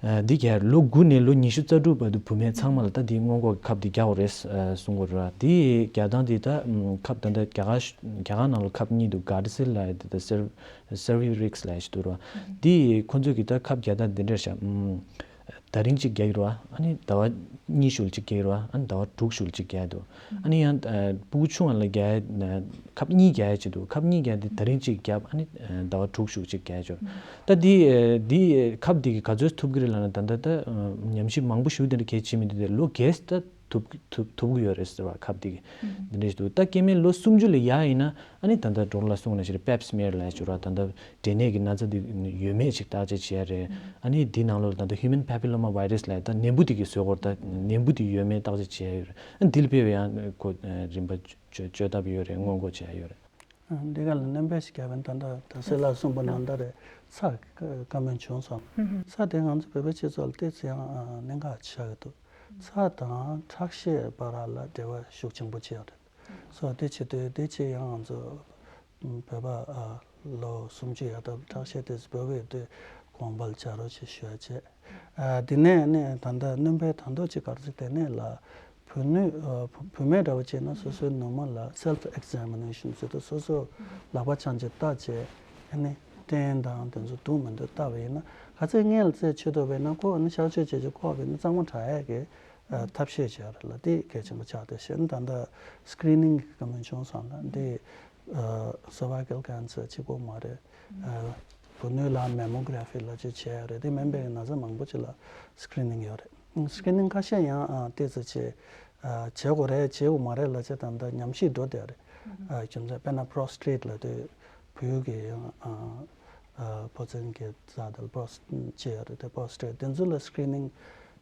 ཨ་འདི་རྒྱག་ལོ་དགུ་ནས་ལོ་ཉི་ཤུ་རྩ་དྲུག་བར་དུ་བུད་མེད་ཚང་མ་ལ་ད་འདི་སྔོན་འགོག་གི་ཁབ་འདི་རྒྱག་དགོས་རེད་གསུང་གི་ཡོད་རེད། འདི་རྒྱག་སྟངས་འདི་ད་ཁབ་ད་ལྟ་རྒྱ་གར་རྒྱ་གར་ནང་ལ་ཁབ་གཉིས་འདུག་གྷར་སི་ལ་ད་ལྟ་སར་སར་བི་རིག་སི་ལ་ཞིག་འདུག་ར། འདི་ཁོ་ཚོས་གི་ད་ཁབ་རྒྱག་སྟངས་འདི་འདྲ་ཤག་ད་རིང་གཅིག་རྒྱག་གི་རེད་བ། ཨ་ནི་ཟླ་བ་གཉིས་ཤུལ་གཅིག་རྒྱག་གི་རེད་བ། ཨ་ནི་ཟླ་བ་དྲུག་ཤུལ་གཅིག་རྒྱག་གི་འདུག་ཨ་ནི་ཡང་ཨ་ཕྲུ་གུ་ཆུང་བ་ལ་རྒྱག་ཡ་ཁབ་གཉིས་རྒྱག་ཡ་གཅིག་འདུག་ཁབ་གཉིས་རྒྱག་ཡ་དེ་ད་རིང་གཅིག་བརྒྱབ། ཨ་ནི་ཨ་ཟླ་བ་དྲུག་ཤུལ་གཅིག་རྒྱག་ཡ་ཅིག་ད་འདི་ཨ་འདི་ཁབ་འདི་གི་ག་ཚོད་ཐུབ་ཀྱི་རེད་ལབ་ན། ད་ལྟ་ད་ཨ་ཉམས་ཞིབ་མང་པོ་ཞིག་དེ་འདྲ་གལ་ཆེ་མི་འདུག་དེ་ལོ་རྒས་ད་ཐུབ་ཐུབ་ཐུབ་ཀྱི་ཡོད་རེད་ཟེར་བ། ཁབ་འདི་གི་འདི་འདྲ་ཞིག་འདུག་ད་སྐྱེ་དམན་ལོ་སུམ་ཅུ་ལ་ཡར་ཡིན་ན། ཨ་ནི་ད་ལྟ་སྒྲོག་ལ་གསུངས་ནང་བཞིན་པེབ་སི་མེར་ལབ་ཡ་ཅིག་ཡོད་རེད་བ། ད་ལྟ་འབྲས་ནད་ཀྱི་ན་ཚ་འདི་ཡོད་མེད་ཅིག་བརྟག་དཔྱད་བྱེད་ཡ་རེད། ཨ་ནི་འདི་ནང་ལོགས་ལ་ད་ལྟ་ཧིའུ་མན་པེ་པི་ལོ་མ་ཝའི་རེ་སི་ལབ་ཡ་ད་ནད་འབུ་འདི་གིས་བཟོས་ཡོད་རེད། ད་ནད་འབུ་འདི་ཡོད་མེད་བརྟག་དཔྱད་བྱེད་ཡ་ཡོད་རེད། ཨ་འདི་ལ་དཔེ་བའི་ཡང་ཁོ་རིམ་པ་བཅོས་བཅོས་ཐབས་ཡོད་རེད། སྔོན་འགོག་བྱེད་ཡ་ཡོད་རེད། ཨ་འདི་ག་ལ་རྣམ་པ་ཞིག་བརྒྱབ་པ་ཡིན། ད་ལྟ་ད་སེ་ལ་གསུངས་པ་ནང་ལྟར་རེད། ཚྭ་བཀའ་མོལ་བྱུང་སོང་། ཚྭ་དེ་ང་ཚོ་བོད་པའི་སྤྱི་ཚོགས་ལ་ཏོག་ཙམ་ཡང་གནད་འགག་ཆགས་ཀྱི་འདུག་ཚྭ་དང་ཁྲག་ཤེད་བར་ལ་འབྲེལ་བ་ཤུགས་ཆེན་པོ་ཅིག་ཡོད་རེད། སོ་དེ་བྱེད་དུས་དེ་ཅིག་ཡང་ང་ཚོ་བོད་པ་ཨ་ལོ་སུམ་ཅུ་ཡར་ཐོན་ཁྲག་ཤེད་དེ་ཚོ་བོད་པའི་དུས་གོང་འཕེལ་བྱ་རོགས་ཞེས་ཞུ་བ་བྱས། ཨ་དེ་ནས་ནས་ད་ལྟ་སྣོན་པའི་ད་དུང་ཅིག་ག་རེ་ཟེར། དེ་ནས་ལ་བུད་མེད་ཨ་བུད་མེད་འདྲ་བོ་བྱས་ན་སོ་སོའི་ནུ་མ་ལ་སེལ་ཕི་ཨེག་ཛེ་མི་ནེ་ཤན་ཟེར་དུས་སོ་སོ་ལག་པ་འཆང་བྱས་ལྟ་བྱས། ཨ་ནི་སྐྲན་དང་དེ་ཚོ་འདུག་མི་འདུག་ལྟ་བ་ཡིན་ན། ག་ཚད་སྔོན་ལ་རྩད་ཆོད་ཐུབ་པ་ཡིན་ན་ཁོ་ཨ་ནི་གཤག་བཅོས་བྱས་བྱས་ཁོག་པ་ཡིན་ན་གཙང་མ་དྲག་ཡས་ཀྱི་ཨ་ཐབས་ཤེས་བྱས་རེད་ལ། དེ་གལ་ཆེན་པོ་ཆགས་བསྡད་ཤག་ཨ་ནི་ད་ལྟ་སི་ཀི་རི་ནིང་གི་བཀའ་མོལ་བྱུང་སོང་ལ། འདི་ཨ་སར་ཝའི་ཀལ་ཀན་སར་གཅིག་པོ་མ་རེད། ཨ་བུ་སྣོད་ལ་མེ་མོ་གྷ་ར་ཕི་ལབ་ཅིག་བྱས་ཡོད་རེད། དེ་མིན་པའི་ན་ཚ་མང་པོ་ཅིག་ལ་སི་ཀི་རི་ནིང་ཡོད་རེད། སི་ཀི་རི་ནིང་ཁ་ཤས་ཡང་ཨ་ཏོག་ཙམ་བྱས་ཨ་བྱེད་དགོས་རེད་བྱེད་དགོས་མ་རེད་ལབ་བྱས་ད་ལྟ་ཉམས་ཞིབ་འགྲོ་བསྡད་ཡོད་རེད། ཨ་རྒྱུ་མཚན་དཔེར་ན་པོ་རོ་སི་ཊེཊ་ལབ་དུས་བུ་གི་ཡང་ཨ་ཨ་ཕོ་མཚན་གྱི་རྩ་དེ་ལ་པོ་རོ་སི་ཊེཊ་བྱས་ཡོད་རེད། དེ་པོ་རོ་སི་ཊེཊ་དེ་ཚོ་ལ་སི་ཀི་རི་ནིང་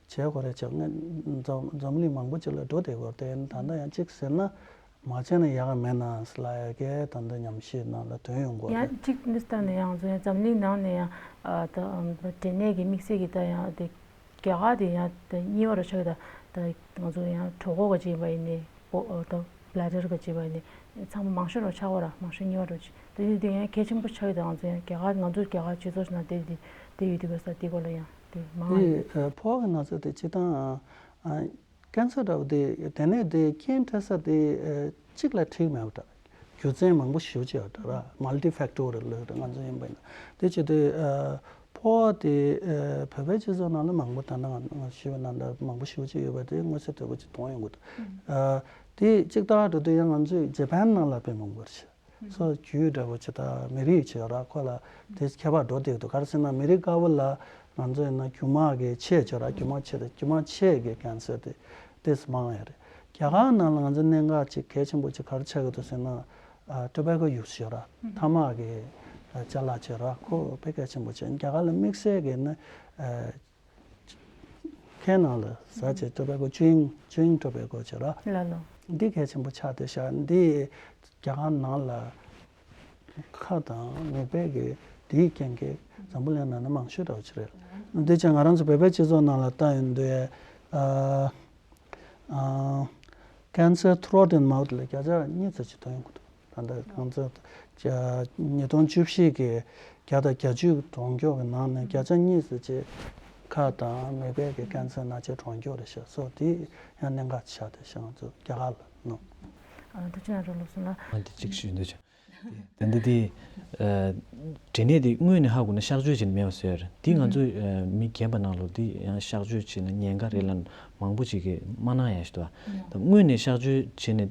བྱེད་དགོས་རེད་བྱས། ངས་འཛམ་འཛམ་གླིང་མང་པོ་ཅིག་ལ་འགྲོ་བསྡད་ཡོད་རེད། ད་ལྟ་ཡང་གཅིག་ཟེར་ན་མ་བྱས་ན་ཡག་ག་མེད་ན་ཟེར་ལབ་ཡ་གི་ད་ལྟ་ཉམས་ཞིབ་ནང་ལ་ཐོན་ཡོང་གི་ཡོད་ཡང་རེད། གཅིག་འདི་ལྟར་ནས་ཡང་ང་ཚོ་ཡང་འཛམ་གླིང་ནང་ནས་ཡང་ཨ་ད་འབྲས་ནད་ཀྱི་དམིགས་བསལ་གྱི་ད་ཡང་དེ་ རྒྱ་གར་དེ་ཡང་དེ་གཉིས་པ་རུ་ཆགས་ཀྱི། ད་ད་ང་ཚོ་ཡང་གྲོད་ཁོག་ག་ཅིག་ཡིན་པ་ཡིན་ནའི་ད་བྷི་ལ་ཌར་ག་ཅིག་ཡིན་པ་ཡིན་ནའི་ཚང་མ་མང་ཤོས་རུ་ཆགས་པ་ར། མང་ཤོས་གཉིས་པ་རུ་ཅིག་དེ་དེ་དེ་ཡང་གལ་ཆེན་པོ་ཆགས་ཀྱི། ད་ང་ཚོ་ཡང་རྒྱ་གར་ང་ཚོ་རྒྱ་གར་སྤྱི་ཚོགས་ནང་དེ་དེ་དེ་ཡོད་དུས་ཀ་ས་དེ་སྐོར་ལ་ཡང་དེ་མང་བ་ཡིན། དེ་ཕོ་བ་གི་ན་ཚ་དེ་སྤྱིར་བཏང་ཨ། ཀན་སར་འདྲ་བོ་དེ་དེ་ནས་དེ་རྐྱེན་འཕྲད་ས་དེ་ཨ་གཅིག་ལ་འགྲིག་མེད་པ་འདྲ། རྒྱུ་མཚན་མང་པོ་ཞེ་པོ་ཅིག་ཡོད་འདྲ་ར། མལ་ཊི་ཕེག་ཊོ་རལ་ལབ་འདྲ། ང་ཚོ་ཡིན་པ་ཡིན་ན་དེ་བྱེད་དུས་ཨ་ཕོ་བ་དེ་ཨ་བོད་པའི་སྤྱི་ཚོགས་ནང་ལ་མང་པོ། ད་ནང་ང་ཞུས་པ་ནང་འདྲ་མང་པོ་ཞེ་པོ་ཅིག་ཡོད་པ་དེ་མངོན་གསལ་དོད་པོ་ཅིག་མཐོང་ཡོང་གི་འདུག་ཨ་དེ་གཅིག་ལྟར་འགྲོ་དུས་ཡང་ང་ཚོས་ཇེ་པན་ནང་ལ་དཔེ་མང་པོ་རེད། སོ་རྒྱུས་འདྲ་བོ་ཅིག་དང་མི་རིགས་ཅིག་ཡོད་ར། ཁོ་ལ་དེ་ཁྱད་པར་འགྲོ་བསྡད་འདུག་ག་རེ་ཟེར་ན་མི་རིགས་དཀར་པོ་ལ་ང་ཚོ་ཡིན་ན་རྒྱུ་མ་གི་ཆེ་ཅིག་ཡོད་ར། རྒྱུ་མ་ཆེ་དང་རྒྱུ་མ་ཆེ་གི་ཀན་སར་དེ་དེ་མང་ཡོད་རེད། རྒྱ་གར་ནང་ལ་ང་ཚོ་གནད་འགག་ཅིག་གལ་ཆེན་པོ་ཅིག་ག་རེ་ཆགས་ཀྱི་འདུག་ཟེར་ན་ཨ་ཊོ་བེ་ཀོ་ཡུ་སི་ཡོད་ར། ཐ་མག་གི་ཨ་ཅ་ལག་ཅིག་ཡོད་ར། ཁོ་དཔེ་གལ་ཆེན་པོ་ཅིག་རྒྱ་གར་ལ་དམིགས་བསལ་གི་ནི་ཨ་ཁའི་ནང་ལ་ཟ་བྱས་ཊོ་བེ་ཀོ། ཅུ་ཡིང་། ཅུ་ཡིང་ཊོ་བེ་ཀོ་ཅིག་ཡོད་ར། ལ་ལོ། འདི་གལ་ཆེན་པོ་ཆགས་བསྡད་ཤག་འདི་རྒྱ་གར་ནང་ལ་ཁ་དང་མིད་པའི་གི་དེའི་རྐྱེན་གྱིས་འཛམ་བུ་གླིང་ནང་ནས་མང་ཤོས་འདྲ་བོ་ཅིག་རེད། འདི་ཅིག་ང་རང་ཚོ་བོད་པའི་སྤྱི་ཚོགས་ནང་ལ་ལྟ་ཡོང་དུས་ཨ་ཨ་cancer throat and mouth ལ་བརྒྱ་ཆ་གཉིས་ཙམ་ཅིག་ཐོན་ཡོང་གི་འདུག་ད་ལྟ་ང་ཚོ་ཉིས་སྟོང་བཅུ་བཞི་གི་བརྒྱ་དང་བརྒྱད་ཅུ་གི་གྲོང་ཁྱེར་གྱི་ནང་ནས་བརྒྱ་ཆ་གཉིས་ཙམ་ཅིག་ཁ་དང་མིད་པའི་གི་ཀན་སར་ན་ཆེ་གྲོང་ཁྱེར་རེད་ཤག་སོ་དེ་ཡང་གནད་འགག་ཆགས་བསྡད་ཤག་ང་ཚོ་རྒྱ་གར་ལ་ནོ། ཨ་ཐུགས་རྗེ་གནང་། རོགས་ལོ་སོང་ལ། ཨ་འདི་གཅིག་ཞུས་འདོད་བྱུང་། དེ་འདི་དེ་ཨ་འབྲས་ནད་དེ་སྔོན་ནས་ཧ་གོ་ན་གཤག་བཅོས་བྱས་ནས་མེད་པ་བཟོས་ཡོད་རེད། དེ་ང་ཚོས་ཨ་མི་རྒན་པ་ནང་ལོགས་དེ་ཡང་གཤག་བཅོས་བྱས་ན་ཉེན་ཁ་རེད་ལབ་མང་པོ་ཅིག་གིས་མ་གནང་ཡ་ཞིག་འདུག་ད་སྔོན་ནས་གཤག་བཅོས་བྱས་ནས་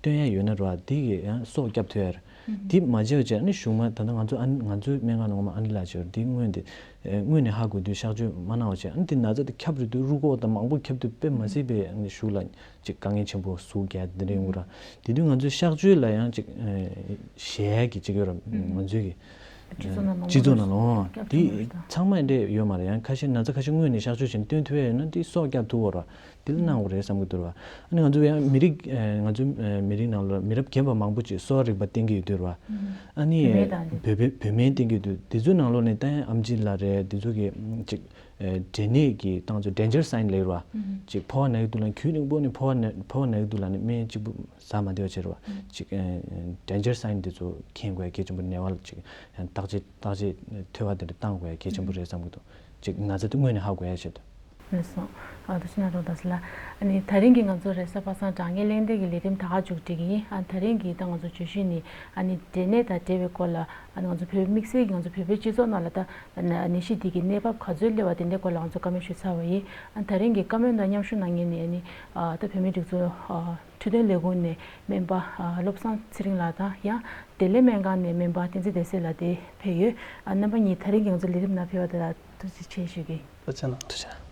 སྟོན་ཡ་ཡོད་ན་ར་དེ་གིས་ཡང་སྲོག་སྐྱབས་ཐུབ་ཡ་རེད། དེ་མ་བྱས་པ་བྱས་ཨ་ནི་གཞུག་མ་ད་ལྟ་ང་ཚོ་ཨ་ནི་ང་ཚོའི་སྨན་ཁང་ནང་ངོ་མ་ཨ་ནི་ལ་བྱས་རེད། དེ་སྔོན་དེ་ཨ་སྔོན་ནས་ཧ་གོ་དུས་གཤག་བཅོས་མ་གནང་བ་བྱས་ཨ་ནི་དེ་ན་ཚ་དེ་ཁྱབ་རེད་དུས་རུས་ཁོག་དང་མང་པོ་ཁྱབ་དུས་དཔེ་མ་སྲིད་པའི་ཨ་ནི་གཞུག་ལ་ཅིག་དཀའ་ངལ་ཆེན་པོ་ཟུག་རྒྱག་དེ་འདྲ་ཡོང་གི་ར། དེ་དུས་ང་ཚོའི་གཤག་བཅོས་ལ་ཡང་ཅིག་ཨ་ཞལ་གྱི་ཅིག་ཡོད་ར། ང་ཚོའི་གི་སྤྱི་ཚོགས་ནང་ལོང་སྤྱི་ཚོགས་ནང་ལོང་སྐྱབས་དེ་ཐུབ་པ་རེད་ད། ཚང་མ་འདྲ་ཡོད་མ་རེད། ཡང་ཁ་ཤས་ན་ཚ་ཁ་ཤས་སྔོན་ནས་གཤག་བཅོས་བྱས་ནས་སྟོན་ཐུབ་ཡ་ཡོད་ན་དེ་སྲོག་སྐྱབས་ཐུབ་པ་ར། དེ་ལ་གནང་དགོས་རེད་བསམ་གྱི་འདུག་ར། ཨ་ནི་ང་ཚོ་ཡང་མི་རིགས་ཨ་ང་ཚོ་ཨ་མི་རིགས་ནང་ལོགས་མི་རབས་རྒན་པ་མང་པོ་ཅིག་གསོ་བ་རིག་པ་བསྟེན་གྱི་ཡོད་དུས་ར། ཨ་ནི་བུད་མེད་དང་དེ་བུད་མེད་བུད་མེད་བསྟེན་གྱི་ཡོད་དུས་དེ་ཚོའི་ནང་ལོགས་ནས་ད་ཡང་ཨེམ་ཆི་ལགས་རེད། དེ་ཚོ་གི་ཅིག་ཨ་འབྲས་ནད་ཀྱི་ཏང་ཚོ་ཌེན་ཇར་སའིན་ལབ་ར། ཅིག་ཕོ་བ་ན་གི་འདུག་ལབ་རྒྱུན་རིང་པོ་ནས་ཕོ་བ་ན་ཕོ་བ་ན་གི་འདུག་ལབ་ནས་སྨན་གཅིག་པུ་ཟ་མ་བདེ་བ་བྱེད་ར་བ། ཅིག་ཨ་ཌེན་ཇར་སའིན་དེ་ཚོ་མཁྱེན་དགོས་ཡ་གལ་ཆེན་པོ། ནད་པ་ལ་ཅིག་ཨ་བརྟག་དཔྱད་བརྟག་དཔྱད་ཐོལ་པ་དེ་འདྲ་བཏང་དགོས་ཡ་གལ་ཆེན་པོ་རེད་བསམ་གྱི་འདུག་ཅིག་ན་ཚ་དེ་སྔོན་ནས་ཧ་གོ་ཡ་ཆེད་དུ། ལགས་སོ། ཨ་ཐུགས་རྗེ་གནང་། རོགས་ལོ་སོང་ལ། ཨ་ནི་ད་རིང་གི་ང་ཚོ་རེས་གཟའ་པ་སངས་དྲང་གནས་གླེང་སྟེགས་ཀྱི་ལས་རིམ་ད་ག་མཇུག་སྒྲིལ་གྱི་ཡིན། ཨ་ད་རིང་གི་ད་ང་ཚོ་བརྗོད་གཞི་ནི་ཨ་ནི་འབྲས་ནད་དང་འབྲེལ་བའི་སྐོར་ལ། ཨ་ནི་ང་ཚོ་བོད་དམིགས་བསལ་གྱི་ང་ཚོ་བོད་པའི་སྤྱི་ཚོགས་ནང་ལ་ད་ནད་གཞི་འདི་གི་གནས་བབ་ག་ཚོད་སླེབས་པ་དེ་འདྲའི་སྐོར་ལ་ང་ཚོ་བཀའ་མོལ་ཞུས་ཚར་བ་ཡིན། ཨ་ད་རིང་གི་བཀའ་མོལ་དང་མཉམ་ཞུགས་གནང་མཁན་ནི་ཨ་ནི་ཨ་ད་བོད་མིའི་སྒྲིག་འཛུགས་ཨ་འཕྲོད་བསྟེན་ལས་ཁུངས་ནས་སྨན་པ་ཨ་བློ་བཟང་ཚེ་རིང་ལགས་དང་། ཡང་བདེ་ལེགས་སྨན་ཁང་ནས་སྨན་པ་བསྟན་འཛིན་བདེ་གསལ་ལགས་དེ་ཕེབས་ཡོད། ཨ་རྣམ་པ་གཉིས་ད་རིང་གི་ང་ཚོ་ལས་རིམ་ནང་ཕེབས་པ་དེ་ལ་ཐུགས་རྗེ་ཆེ་ཞུ་གི་ཡིན། ཐུགས་རྗེ་གནང་། ཐུགས་རྗེ་གནང་།